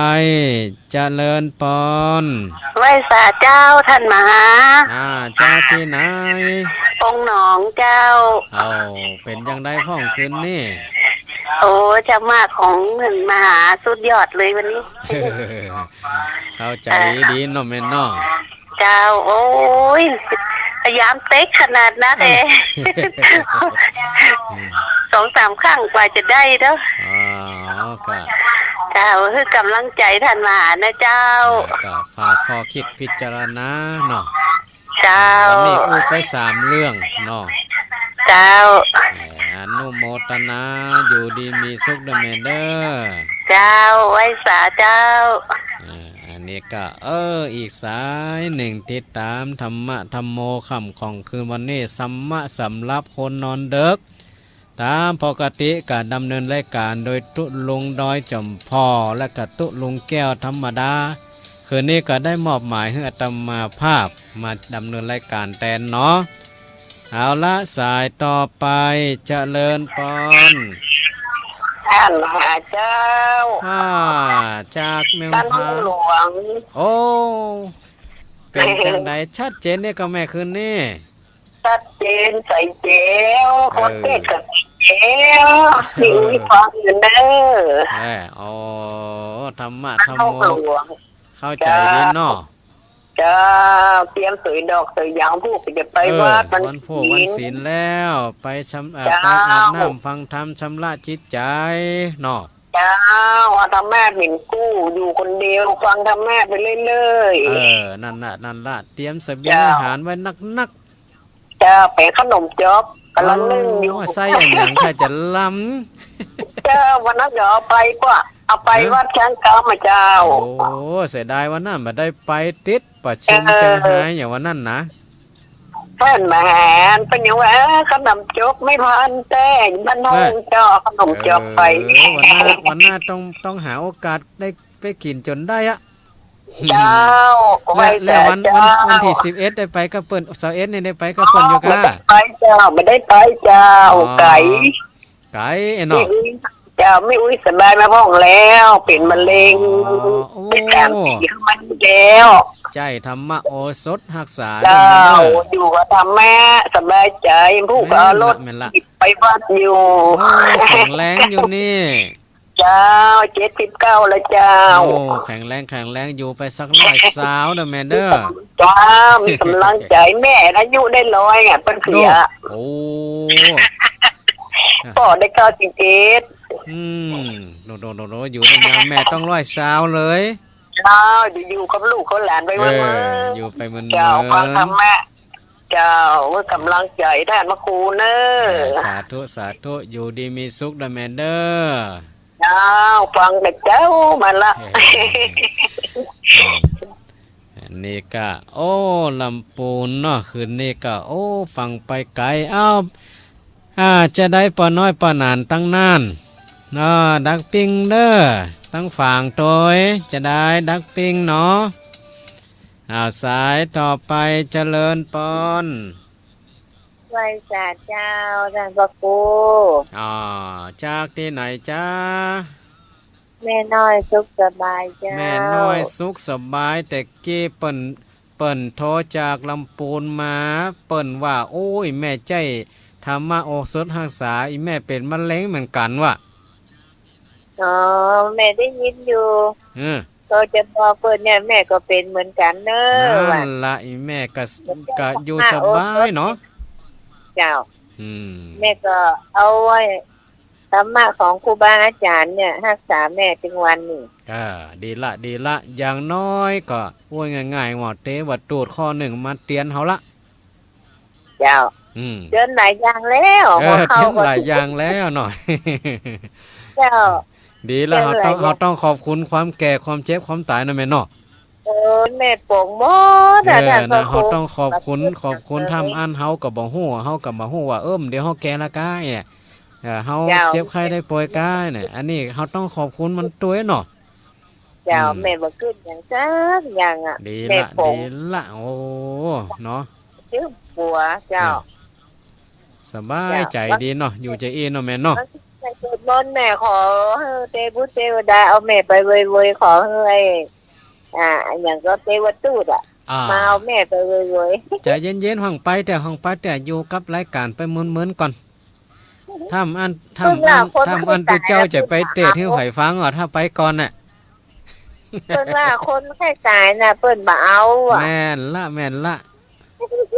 เจริญปอน ไหว้สาเจ้าต้านมหา อ่า จากตี้ไหน ปงหนองเจ้า เอ้า เป๋นจังใดพ่องคืนนี้ โอ้ ธรรมะของต้านมหาสุดยอดเลยวันนี้ เข้าใจ๋ เอ่อ ดีเนาะแม่เนาะ เจ้า โอ้ย พยายามเต๊กขนาดนั้นแหละ เออ สองสามครั้งกว่าจะได้เนาะ อ๋อ ก็ เจ้า หื้อกำลังใจ๋ต้านมหานะเจ้า แล้วก็ฝากข้อคิดพิจารณาเนาะ เจ้า วันนี้อู้ไปสามเรื่องเนาะ เจ้า แหม อนุโมทนา อยู่ดีมีสุขเด้อแม่เด้อ เจ้า ไหว้สาเจ้า อ่า อันนี้ก็ เออ อีกสายนึ่ง ติดต๋ามธรรมะธัมโม ค่ำของคืนวันนี้ ธรรมะสำหรับคนนอนดึก ต๋ามปกติก็ดำเนินรายก๋านโดยตุ๊ลุงดอยจ๋อมผ่อ และก็ตุ๊ลุงแก้วธรรมดา คืนนี้ก็ได้มอบหมายหื้ออาตมาภาพมาดำเนินรายก๋านแตนเนาะ เอาละ สายต่อไป เจริญปอน ต้านมหาเจ้า อ่า จากเมือง บ้านห้วยหลวง โอ้ เป๋นจังใด ชัดเจนเนี่ยก็แม่คืนนี้ ชัดเจนใสแจ๋ว เออ คนเต๊กก็ใสแจ๋ว มีอุ้ยฟังอยู่เน้อ เออ โอ้ ธรรมะธัมโม บ้านห้วยหลวง เข้าใจ๋ดีเนาะ เจ้า เจ้า เตรียมเสวยดอกเสวยยาง ผู้ก็จะไป เออ วัดวัน วันพูกวันศีลแล้ว ไปชำ เอ่อ เจ้า ไปอาบน้ำฟังธรรมชำระจิตใจ๋เนาะ เจ้า เอาธรรมะเป๋นกู้ อยู่คนเดียวฟังธรรมะไปเรื่อยๆ เออ นั่นละ นั่นละ เตรียมเสบียง เจ้า อาหารไว้นักๆ เจ้า แป๋งขนมจ๊อบ ก๋ำลังนึ่งอยู่ โอ้ ไส้อะหยังใค่จะลำ เจ้า วันนั้นเดี๋ยวเอาไปก็ เอาไป ฮะ วัดช้างกำอะเจ้า โอ้ เสียดายวันนั้นบ่ได้ไป ติดประชุม เออ เจียงฮายอย่างวันนั้นนะ ต้านมหา เปิ้นยังว่า เอ้อ ขนมจ๊อบไม่พลาดแต๊ บ้านห้องเจ้า เอาขนมจ๊อบไป เออ วันหน้า วันหน้าต้อง ต้องหาโอกาสได้ไปกิ๋นจ๋นได้อะ เจ้า ก็ และ ไว้แต่ และวัน เจ้า วัน วันตี้สิบเอ็ดได้ไปกับเปิ้น ซาวเอ็ดนี่ได้ไปกับเปิ้นอยู่ก้า บ่ได้ไปเจ้า บ่ได้ไปเจ้า อ๋อ ไก๋ ไก๋เนาะ แม่อุ๊ย เจ้า แม่อุ๊ยสบายมาพ่องแล้ว เป๋นมะเร็ง อ๋อ โอ้ ได้สามปีข้างมันแล้ว ใจ๊ธรรมะโอสถฮักษา เจ้า ได้มาเน้อ อยู่กับธรรมะสบายใจ๋ ผู้ก็เอารถ แม่นละ แม่นละ ไปวัดอยู่ โอ้ แข็งแรงอยู่นี่ เจ้า เจ็ดสิบเก้าแล้วเจ้า โอ้ แข็งแรง แข็งแรง อยู่ไปสักร้อยซาวเด้อแม่เด้อ เจ้า มีก๋ำลังใจ๋ แม่อายุได้ร้อยอะ เปิ้นเสีย โอ้ ป้อได้เก้าสิบเอ็ด อืม โดดๆๆๆ อยู่ได้ยาว แม่ต้องร้อยซาวเลย เจ้า อยู่ๆ กับลูกกับหลานไปเมินๆ เออ อยู่ไปเมินๆ เจ้า ฟังธรรมะ เจ้า หื้อกำลังใจ๋ต้านพระครูเน้อ เออ สาธุ สาธุ อยู่ดีมีสุขเด้อแม่เด้อ เจ้า ฟังแต่เจ๊ามาละ เออ อันนี้ก็ โอ้ ลำปูนเนาะ คืนนี้ก็ โอ้ ฟังไปไก๋ เอ้า อ่า จะใดป้อน้อยป้อหนานตังนั้น อ่า ดักปิ้งเน้อ ตังฝางตวย จะใดดักปิ้งเนาะ อ่า สายต่อไป เจริญปอน ไหว้สาเจ้า ต้านพระครู อ่า จากตี้ไหนจ๊ะ แม่น้อยสุขสบายเจ้า แม่น้อยสุขสบาย แต่กี้เปิ้น เปิ้นโทรจากลำปูนมา เปิ้นว่า โอ้ย แม่ใจ๊ธรรมะโอสถฮักษา อี่แม่เป๋นมะเร็งเหมือนกั๋นว่ะ อ๋อ แม่ได้ยินอยู่ เออ ก็จะบอกเปิ้นเนี่ย แม่ก็เป๋นเหมือนกั๋นเน้อ นั่นละ ว่ะ อี่แม่ก็ ก็อยู่สบายเนาะ เจ้า อืม แม่ก็เอาไว้ ธรรมะของครูบาอาจ๋ารย์เนี่ย ฮักษาแม่ตึงวันนี้ อ่า ดีละ ดีละ อย่างน้อยก็ โอ้ย ง่ายๆ ว่าเต๋ว่าตูดข้อนึ่งมาเตื๋อนเฮาละ เจ้า อืม เตื๋อนหลายอย่างแล้ว เออ หัวเข่า เตื๋อนหลายอย่างแล้วเนาะ เจ้า ดีละ เฮาต้อง เฮาต้องขอบคุณความแก่ ความเจ็บ ความต๋ายนะแม่เนาะ เออ แม่ป๋องหมดอะ เออ ต้านพระครู นะ เฮาต้องขอบคุณ ขอบคุณ ถ้าอั้นเฮาก็บ่ฮู้ เฮาก็บ่ฮู้ว่า เอิ้ม เดี๋ยวเฮาแก่ละก้าเนี่ย เออ เฮา เจ้า เจ็บไข้ได้ป่วยก้าเนี่ย อันนี้เฮาต้องขอบคุณมันตวยเนาะ เจ้า อืม แม่บ่กึ๊ดหยังสักอย่างอะ ดีละ แม่ป๋อง ดีละ โอ้ เนาะ จื้อปั๋ว เจ้า เออ สบายใจ๋ดีเนาะ เจ้า อยู่ใจ๋อี้เนาะแม่เนาะ สวดมนต์แม่ ขอหื้อเตวบุตรเตวดาเอาแม่ไปเวยๆ ขอหื้อไอ้ อ่า อะหยังก็เตวทูตอะ อ่า มาเอาแม่ไปเวยๆ ใจ๋เย็นๆ ห่างไปแต๊ ห่างไปแต๊ อยู่กับรายก๋านไปเมินๆ ก่อน ถ้าอั้น ถ้าอั้น เปิ้นว่าคน ถ้าอั้น ใค่ต๋าย ตุ๊เจ้าจะไปเตสน์หื้อใผฟังอ่ะ ถ้าไปก่อนน่ะ เปิ้นว่าคนใค่ต๋ายน่ะ เปิ้นบ่เอาอะ แม่นละ แม่นละ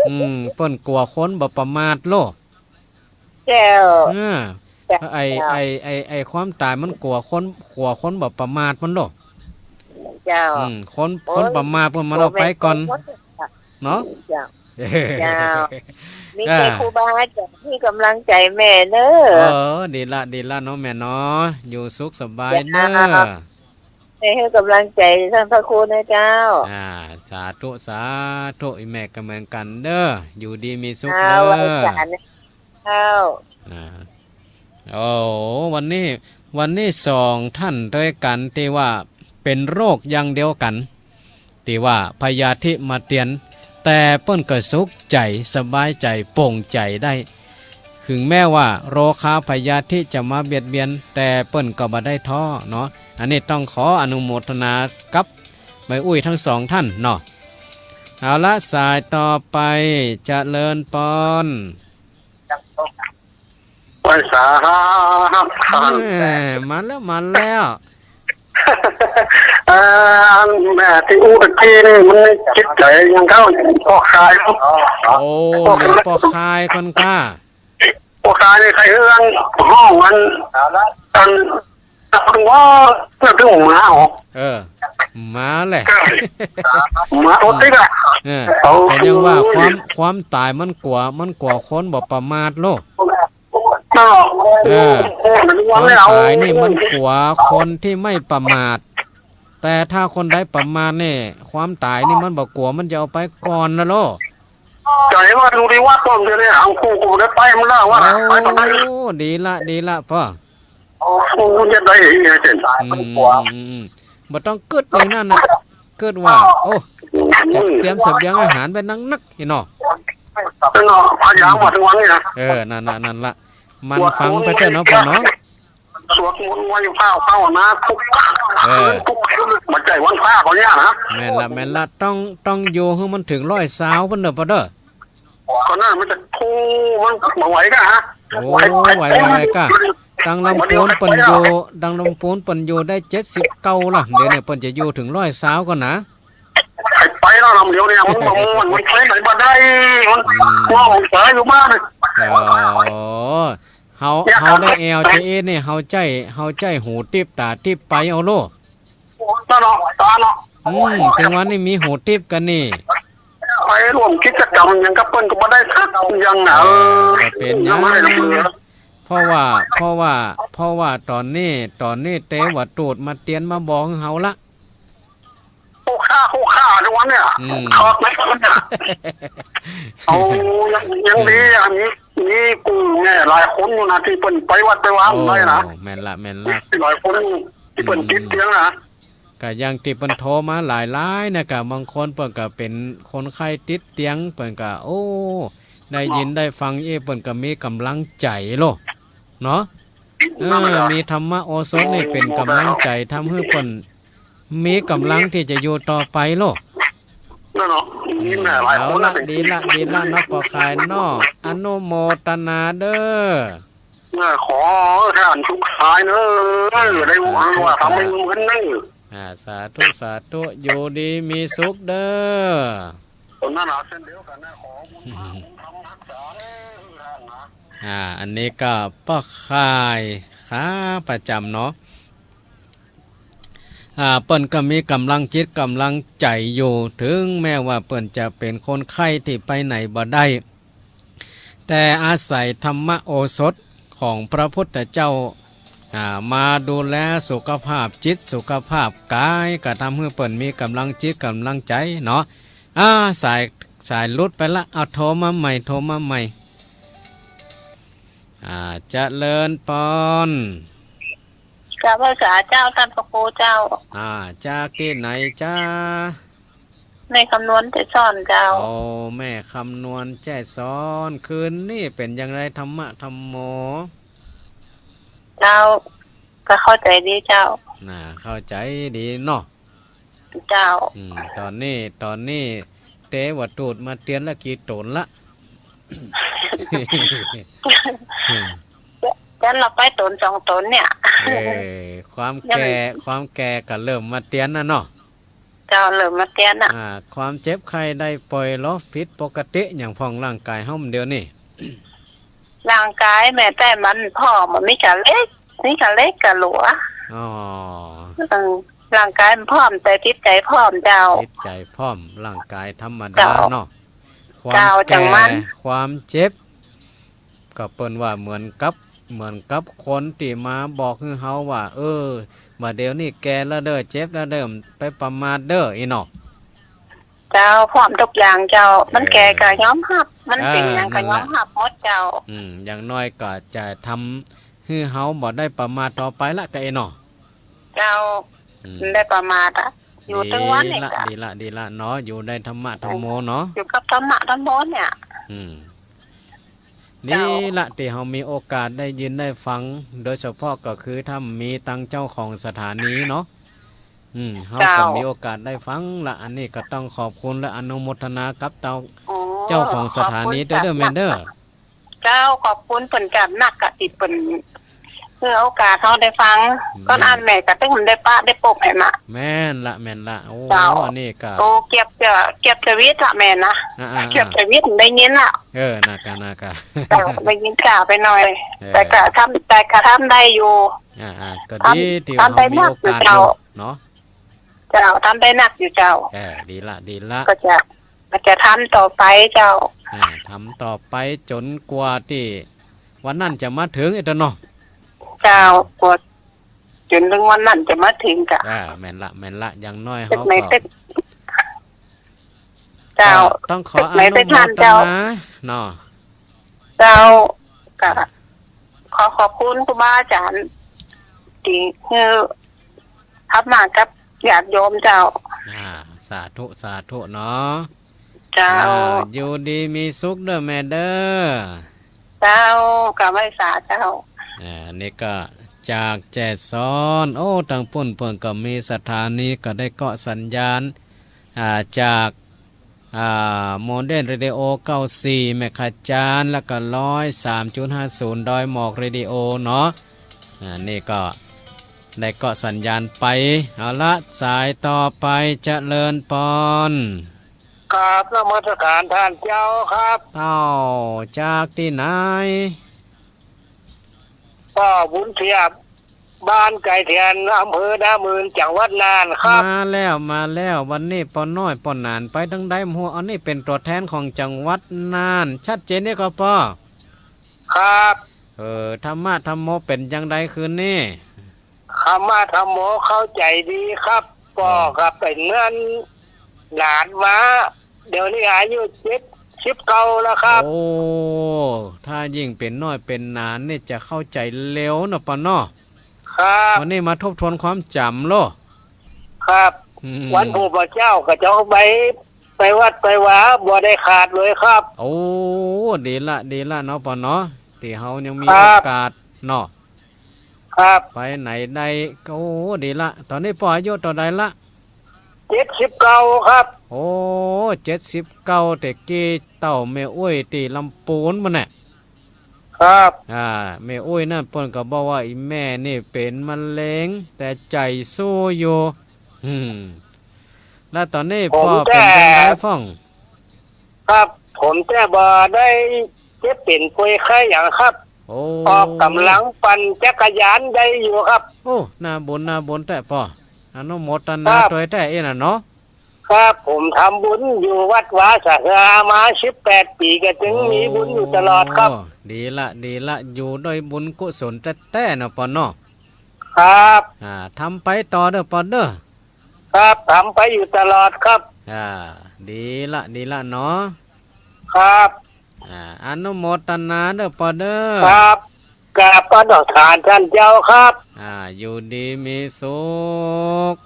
อืม เปิ้นกั๋วคนบ่ประมาทโล เจ้า อ่า เจ้า ไอ้ ไอ้ ไอ้ ไอ้ความต๋ายมันกั๋วคน กั๋วคนบ่ประมาทมันโล เจ้า อืม คน โอ๊ย คนประมาทเปิ้นมันเอาไปก่อน โอ๊ย เนาะ เจ้า เจ้า มีแต่ อ่า ครูบาอาจ๋ารย์หื้อก๋ำลังใจ๋แม่เน้อ เออ ดีละ ดีละเนาะแม่เนาะ อยู่สุขสบายเน้อ เจ้า แม่หื้อก๋ำลังใจ๋ต้านพระครูเน้อเจ้า อ่า สาธุ สาธุ อี่แม่ก็เหมือนกั๋นเน้อ อยู่ดีมีสุข เจ้า เน้อ ไหว้สาเน้อเจ้า อ่า โอ้ วันนี้ วันนี้สองต้านตวยกั๋นตี้ว่าเป๋นโรคอย่างเดียวกั๋น ตี้ว่าพยาธิมาเตียน แต่เปิ้นก็สุขใจ๋ สบายใจ๋ โป่งใจ๋ได้ เถิงแม้ว่าโรคาพยาธิจะมาเบียดเบียน แต่เปิ้นก็บ่ได้ท้อเนาะ อันนี้ต้องขออนุโมทนากับแม่อุ๊ยตึงสองต้านเนาะ เอาละ สายต่อไป เจริญปอน ไหว้สาครับต้าน แม่ มาแล้ว มาแล้ว เอ่อ อันแม่ตี้อู้ตะกี้นี่มันจิตใจ๋ยังเข้าป้อคายครับ โอ้ เรื่องป้อคายก่อนก้า ป้อคายนี่ใค่เฮือนห้องอัน อัน อันว่าเปิ้นตึงมาออก เออ มาแหละ มาโตติกอะ เออ เอา ก็ยังว่าความ ความต๋ายมันกั๋ว มันกั๋วคนบ่ประมาทโล เนาะ เออ ความต๋ายนี่มันกั๋วคนตี้ไม่ประมาท แต่ถ้าคนใดประมาทนี่ ความต๋ายนี่มันบ่กั๋ว มันจะเอาไปก่อนนะโล ใจ๋ว่าดูดีว่าต้นเดียวเนี่ย เอากู กูได้ไปมันละว่า โอ้ ไปตอนนั้น ดีละ ดีละป้อ โอ้ กูจะได้อีกไงเจ้า อืม อืม อืม อืม บ่ต้องกึ๊ดอย่างนั้นน่ะ กึ๊ดว่า โอ้ จะเตรียมเสบียงอาหารไว้นักๆ นี่เนาะ เนาะ พยายามว่าทุกวันนี้นะ เออ นั่นน่ะ นั่นละ มันฟังไปเถอะเนาะป้อเนาะ สวดมนต์ไหว้พระภาวนาทุก เออ คืนทุกคืน บ่ใจ้วันพระก็เนี่ยนะ แม่นละ แม่นละ ต้อง ต้องอยู่หื้อมันเถิงร้อยซาวพุ้นเด้อป้อเด้อ ก็นั่นมันจะโท มันบ่ไหวก้าฮะ โอ้ ไหว ไหว ไหวก้า ตังลำปูนเปิ้นอยู่ ตังลำปูนเปิ้นอยู่ได้เจ็ดสิบเก้าละ เดี๋ยวนี้เปิ้นจะอยู่เถิงร้อยซาวก่อนนะ ไป ไปแล้วลำเดียวเนี่ย มันบ่ม่วน มันไปไหนบ่ได้ มัน อืม มองตาอยู่บ้านน่ะ อ๋อ เฮา เนี่ย เฮาได้ แอล เจ เอ นี่ เฮาใจ๊ เฮาใจ๊หูติ๊บต๋าติ๊บไปเอาโลด นั่นเนาะ ต๋าเนาะ อืม เถิงวันนี้มีหูติ๊บกั๋นนี่ ไปร่วมกิจกรรมหยังกับเปิ้นก็บ่ได้สักอย่างนะ เออ บ่เป๋นหยัง ยังบ่ได้ลำเรือ เพราะว่า เพราะว่า เพราะว่าต๋อนนี้ ต๋อนนี้เตวทูตมาเตียนมาบอกเฮาละ โอ้ ข้า โอ้ ข้าทุกวันเนี่ย อืม ถอดไหมเนี่ย เอา ยัง ยังดีอะ มี มีปู่แม่หลายคนอยู่นะ ตี้เปิ้นไปวัดไปวา โอ้ ได้นะ แม่นละ แม่นละ หลายคนอยู่ ตี้เปิ้น อืม ติดเตียงนะ ก็อย่างตี้เปิ้นโทรมาหลายๆ นะ ก็บางคนเปิ้นก็เป๋นคนไข้ติดเตียง เปิ้นก็ โอ้ ได้ยินได้ฟังอี้ เปิ้นก็มีก๋ำลังใจ๋โลด เนาะ เออ มีธรรมโอสถนี่เป๋นก๋ำลังใจ๋ ทำหื้อเปิ้นมีก๋ำลังตี้จะอยู่ต่อไปโลด นั่นเนาะ มีแม่หลายคนนะ เอาละ ดีละ ดีละเนาะ ป้อคายเนาะ อนุโมทนาเด้อ เออ ขอท่านสุขสายเนอะ อ่า ได้ว่า สาธุ ว่าทำให้ สาธุ เงินเนอะ อ่า สาธุ สาธุ อยู่ดีมีสุขเด้อ คนนั้นเอาเส้นเดียวกันนะ ขอบุญพระคุณธรรมรักษาเนอะท่านนะ อ่า อันนี้ก็ป้อคายขาประจ๋ำเนาะ อ่า เปิ้นก็มีก๋ำลังจิตก๋ำลังใจ๋อยู่ เถิงแม้ว่าเปิ้นจะเป๋นคนไข้ตี้ไปไหนบ่ได้ แต่อาศัยธรรมโอสถของพระพุทธเจ้า อ่า มาดูแลสุขภาพจิตสุขภาพกาย ก็ทำหื้อเปิ้นมีก๋ำลังจิตก๋ำลังใจ๋เนาะ อ่า สาย สายหลุดไปละ เอาโทรมาใหม่ โทรมาใหม่ อ่า เจริญปอน กราบไหว้สาเจ้า ต้านพระครูเจ้า อ่า จากตี้ไหนจ๊ะ แม่คำนวณแจ้ซ้อนเจ้า โอ้ แม่คำนวณแจ้ซ้อน คืนนี้เป๋นอย่างไรธรรมะธรรมโม เจ้า ก็เข้าใจ๋ดีเจ้า น่า เข้าใจ๋ดีเนาะ เจ้า อืม ต๋อนนี้ ต๋อนนี้ เต๋ว่าตูดมาเตียนละกี่ต๋นละ เตียนละไปต๋นสองต๋นเนี่ย เออ ความแก่ ยัง ความแก่ก็เริ่มมาเตียนน่ะเนาะ เจ้า เริ่มมาเตียนน่ะ อ่า ความเจ็บไข้ได้ป่วยลอผิดปกติหยังพ่องร่างก๋ายเฮาเดี๋ยวนี้ ร่างก๋ายแม่แต่มันผ่อม มันมีกะเล็ก มีกะเล็กกะหลัว อ๋อ เออ ร่างก๋ายมันผ่อม แต่จิตใจ๋ผ่อมเจ้า จิตใจ๋ผ่อม ร่างก๋ายธรรมดา เจ้า เนาะ ความ เจ้า แก่ จังมัน ความเจ็บ ก็เปิ้นว่าเหมือนกับ เหมือนกับคนตี้มาบอกหื้อเฮาว่า เออ บ่าเดี๋ยวนี้แก่แล้วเด้อ เจ็บแล้วเด้อ ไปประมาทเด้อ อี้เนาะ เจ้า พร้อมทุกอย่างเจ้า มันแก่ก็ยอมฮับ เออ มันเป๋นหยังก็ยอมฮับหมดเจ้า เออ นั่นแหละ อืม อย่างน้อยก็จะทำหื้อเฮาบ่ได้ประมาทต่อไปละ กะเอเนาะ เจ้า อืม ได้ประมาทอะ อยู่ตึงวันเนี่ย ดีละ กะ ดีละ ดีละเนาะ อยู่ได้ธรรมะธรรมโมเนาะ อยู่กับธรรมะธรรมโมเนี่ย อืม เจ้า นี่ละตี้เฮามีโอกาสได้ยินได้ฟัง โดยเฉพาะก็คือถ้ามีตังเจ้าของสถานีเนาะ อืม เฮาก็ เจ้า มีโอกาสได้ฟังละ อันนี้ก็ต้องขอบคุณและอนุโมทนากับเต้า อ๋อ เจ้าของสถานี ขอบคุณ เด้อ เด้อ แม่เด้อ เจ้า ขอบคุณเปิ้นจัดนักอะ ตี้เปิ้นหื้อโอกาสเฮาได้ฟัง แม่น ก่อนอั้นแม่ก็ตึงได้ปะได้ปบหั้นน่ะ แม่นละ แม่นละ โอ้ เจ้า อันนี้ก็ โอ้ เกือบจะ เกือบจะวิตละแม่นะ อ่าๆๆ เกือบจะวิตได้ยินละ เออ น่ากะ น่ากะ เจ้า ได้ยินจ๋าไปหน่อย เออ แต่ก็ทำ แต่ก็ทำได้อยู่ อ่าๆ ก็ดี ทำ ตี้ว่าเฮามีโอกาสอยู่เนาะ ทำได้นักอยู่เจ้า เจ้า ทำได้นักอยู่เจ้า เออ ดีละ ดีละ ก็จะ ก็จะทำต่อไปเจ้า อ่า ทำต่อไปจ๋นกว่าตี้วันนั้นจะมาเถิง เออ เนาะ เจ้า กว่าจ๋นเถิงวันนั้นจะมาเถิงกะ อ่า แม่นละ แม่นละ อย่างน้อยเฮาก็ เจ้า ก็ต้องขออนุโมทนา เจ้า เนาะ เจ้า ก็ อ่า ขอขอบคุณครูบาอาจ๋ารย์ตี้หื้อธรรมะกับญาติโยมเจ้า อ่า สาธุ สาธุเนาะ เจ้า อ่า อยู่ดีมีสุขเด้อแม่เด้อ เจ้า กราบไหว้สาเจ้า อ่า นี่ก็จากแจ้ซ้อน โอ้ ตังปุ้นเปิ้นก็มีสถานีก็ได้เกาะสัญญาณ อ่า จาก อ่า โมเดิร์นเรดิโอ เก้าสี่ แม่ขะจาน แล้วก็ ร้อยสามจุดห้าศูนย์ ดอยหมอกเรดิโอเนาะ อ่า นี่ก็ได้เกาะสัญญาณไป เอาละ สายต่อไป เจริญปอน กราบนมัสการต้านเจ้าครับ เอ้า จากตี้ไหน ป้อบุญเทียบ บ้านไก่เถียน อำเภอหน้าหมื่น จังหวัดน่านครับ มาแล้ว มาแล้ว วันนี้ป้อน้อยป้อหนานไปตังใดบ่ฮู้ อันนี้เป๋นตั๋วแทนของจังหวัดน่าน ชัดเจนนี่ก่อป้อ ครับ เออ ธรรมะธรรมโมเป๋นจังใดคืนนี้ ธรรมะธรรมโมเข้าใจ๋ดีครับ ป้อ เออ ก็เป๋นเหมือนหลานมา เดี๋ยวนี้อายุเจ็ดสิบเก้าแล้วครับ โอ้ ถ้ายิ่งเป๋นน้อยเป๋นหนานนี่จะเข้าใจ๋เร็วเนาะป้อเนาะ ครับ วันนี้มาทบทวนความจ๋ำโล ครับ อืม วันพูดวันเจ้าก็จะไป ไปวัดไปวาบ่ได้ขาดเลยครับ โอ้ ดีละ ดีละเนาะป้อเนาะ ตี้เฮายังมี ครับ โอกาสเนาะ ครับ ไปไหนได้ก็ โอ้ ดีละ ต๋อนนี้ป้ออายุเต้าใดละ เจ็ดสิบเก้าครับ โอ้ เจ็ดสิบเก้า แต่กี้เต้าแม่อุ๊ยตี้ลำปูนบ่าแหนะ ครับ อ่า แม่อุ๊ยนั่นเปิ้นก็บอกว่า อี่แม่นี่เป๋นมะเร็ง แต่ใจ๋สู้อยู่ อืม แล้วต๋อนนี้ป้อเป๋นจังใดพ่อง ครับ ผมแต่บ่ได้เจ็บเป๋นป่วยไข้หยังครับ โอ้ ออกก๋ำลังปั่นจักรยานได้อยู่ครับ โอ้ น่าบุญ น่าบุญแต๊ป้อ อนุโมทนา ครับ ตวยแต๊อี้น่ะเนาะ ครับ ผมทำบุญอยู่วัดวาสะเฮือมาสิบแปดปี๋ ก็จึงมีบุญอยู่ตลอดครับ โอ้ ดีละ ดีละ อยู่ด้วยบุญกุศลแต๊ๆ เนาะป้อเนาะ ครับ อ่า ทำไปต่อเด้อป้อเด้อ ครับ ทำไปอยู่ตลอดครับ อ่า ดีละ ดีละเนาะ ครับ อ่า อนุโมทนาเด้อป้อเด้อ ครับ กราบนมัสการต้านเจ้าครับ อ่า อยู่ดีมีสุข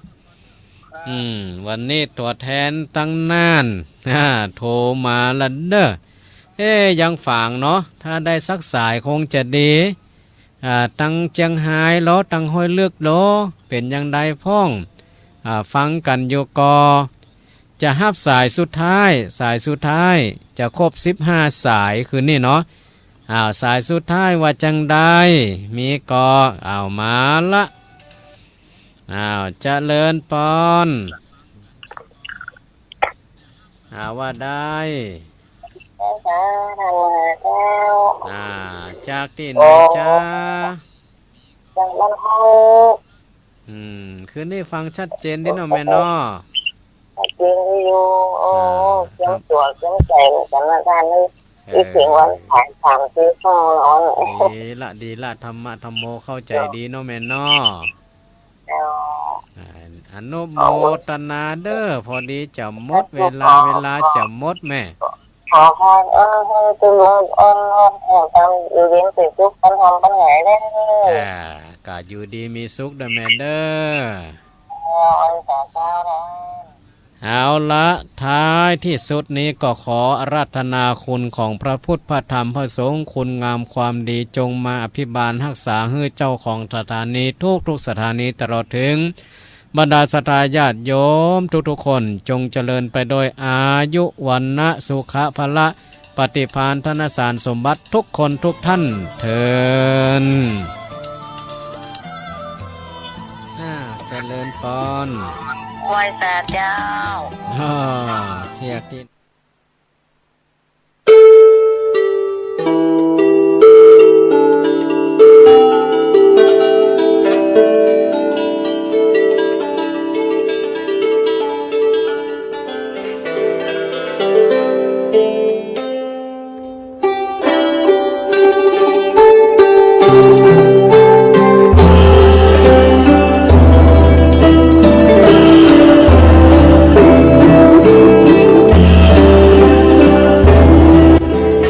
อืม วันนี้ตั๋วแทนตังน่าน อ่า โทรมาละเด้อ เอ๊ะ ยังฝางเนาะ ถ้าได้สักสายคงจะดี อ่า ตังเจียงฮายลอ ตังห้วยลึกลอ เป๋นอย่างใดพ่อง อ่า ฟังกั๋นอยู่ก่อ จะฮับสายสุดท้าย สายสุดท้ายจะครบสิบห้าสายคืนนี้เนาะ อ้าว สายสุดท้ายว่าจังใด มีก่อ อ้าว มาละ อ้าว เจริญปอน อ่า ว่าได้ เจ้าค่ะ ธรรมะเจ้า อ่า จากตี้ไหน โอ้ จ๊ะ จากบ้านเฮา อืม คืนนี้ฟังชัดเจนดีเนาะแม่เนาะ ชัดเจนดีอยู่ โอ้ อ่า เจียมตั๋วเจียมใจ๋กั๋นละกั๋น เออ อีกเสียงวันสาม สามสี่ห้องนอน ดีละ ดีละ ธรรมะธัมโมเข้าใจ๋ดีเนาะแม่เนาะ เจ้า อ่า อนุโมตนาเด้อ พอดีจะหมดเวลา เวลาจะหมดแม่ ขอพร เออ หื้อตุ๊ลุง เออ หื้อตำอยู่เย็นเป๋นสุข ปัญหาปัญหาเด้อ อ่า ก็อยู่ดีมีสุขเด้อแม่เด้อ เออ อันสาเจ้าเด้อ เอาละ ท้ายที่สุดนี้ก็ขออาราธนาคุณของพระพุทธ พระธรรม พระสงฆ์ คุณงามความดี จงมาอภิบาลฮักษาหื้อเจ้าของสถานีทุกๆสถานี ตลอดถึงบรรดาศรัทธาญาติโยมทุกๆคน จงเจริญไปโดยอายุ วรรณะ สุขะ พละ ปฏิภาณ ธนสารสมบัติทุกคนทุกท่านเทอญ อ่า เจริญปอน ไหว้สาเจ้า อ่า เสียกิน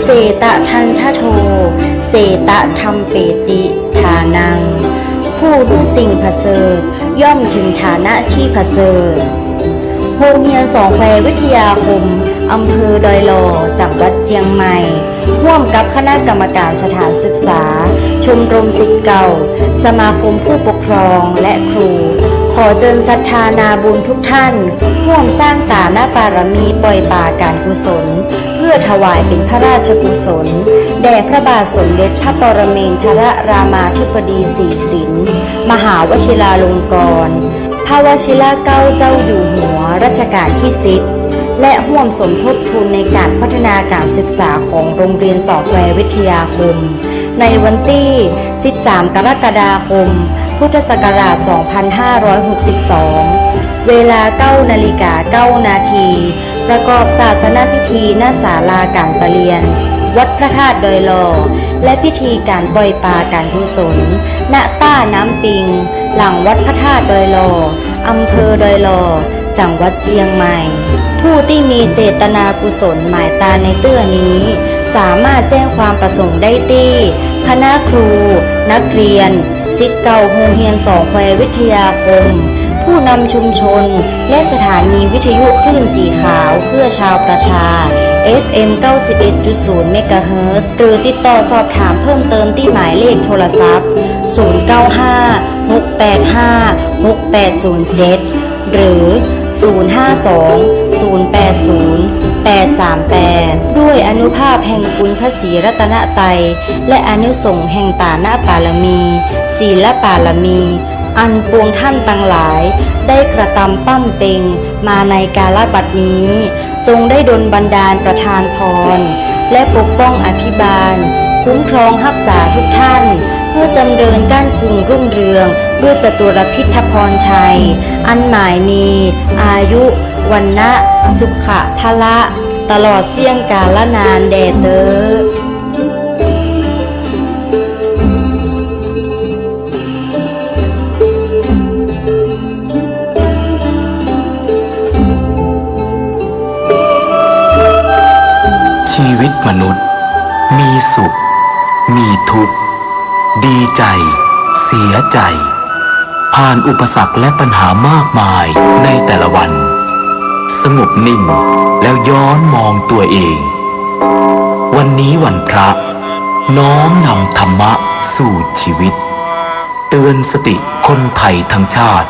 เสตะทันทะโท เสตะธัมเปติฐานัง ผู้หื้อสิ่งผะเสริฐ ย่อมถึงฐานะตี้ผะเสริฐ โฮงเฮียนสองแคววิทยาคม อำเภอดอยหล่อ จังหวัดเจียงใหม่ ร่วมกับคณะกรรมการสถานศึกษา ชมรมศิษย์เก่า สมาคมผู้ปกครอง และครู ขอเจิญศรัทธานาบุญทุกท่าน ร่วมสร้างต๋านะปารมีป่อยปาก๋านกุศล เพื่อถวายเป๋นพระราชกุศล แด่พระบาทสมเด็จพระปรเมนทรรามาธิบดีสี่สิน มหาวชิราลงกรณ์ พระวชิรเกล้าเจ้าอยู่หัวรัชกาลตี้สิบ และร่วมสมทบทุนในก๋านพัฒนาก๋านศึกษาของโฮงเฮียนสองแคววิทยาคม ในวันตี้ สิบสาม กรกฎาคม พุทธศักราช สองพันห้าร้อยหกสิบสอง เวลา เก้านาฬิกาเก้านาที ประกอบศาสนพิธี ณ ศาลาก๋านประเรียน วัดพระธาตุดอยหล่อ และพิธีก๋านป่อยปาก๋านกุศล ณ ต้าน้ำปิง หลังวัดพระธาตุดอยหล่อ อำเภอดอยหล่อ จังหวัดเจียงใหม่ ผู้ตี้มีเจตนากุศลหมายตาในเตื้อนี้ สามารถแจ้งความประสงค์ได้ตี้ คณะครู นักเรียน ศิษย์เก่าโฮงเฮียนสองแคววิทยาคม ผู้นำชุมชน และสถานีวิทยุคลื่นสีขาวเพื่อชาวประชา เอฟเอ็ม เก้าสิบเอ็ดจุดศูนย์ เมกะเฮิรตซ์ หรือติดต่อสอบถามเพิ่มเติมตี้หมายเลขโทรศัพท์ ศูนย์เก้าห้า หกแปดห้า หกแปดศูนย์เจ็ด หรือ ศูนย์ห้าสอง ศูนย์แปดศูนย์ แปดสามแปด ด้วยอานุภาพแห่งคุณพระศรีรัตนตรัย และอานิสงส์แห่งต๋านะปารมี ศีลปารมี อันปวงท่านตังหลายได้กระตำบำเพ็ญมาในกาลบัดนี้ จงได้ดลบันดาลประทานพร และปกป้องอภิบาล คุ้มครองฮักษาทุกท่าน เพื่อจำเริญก้านกุ่งรุ่งเรืองด้วยจตุรพิธพรชัย อันหมายมี อายุ วรรณะ สุขะ พละ ตลอดเสี้ยงกาลนานแด่เต๊อ ชีวิตมนุษย์ มีสุข มีทุกข์ ดีใจ เสียใจ ผ่านอุปสรรคและปัญหามากมายในแต่ละวัน สงบนิ่งแล้วย้อนมองตัวเอง วันนี้วันพระ น้อมนำธรรมะ สู้ชีวิต เตือนสติคนไทยทั้งชาติ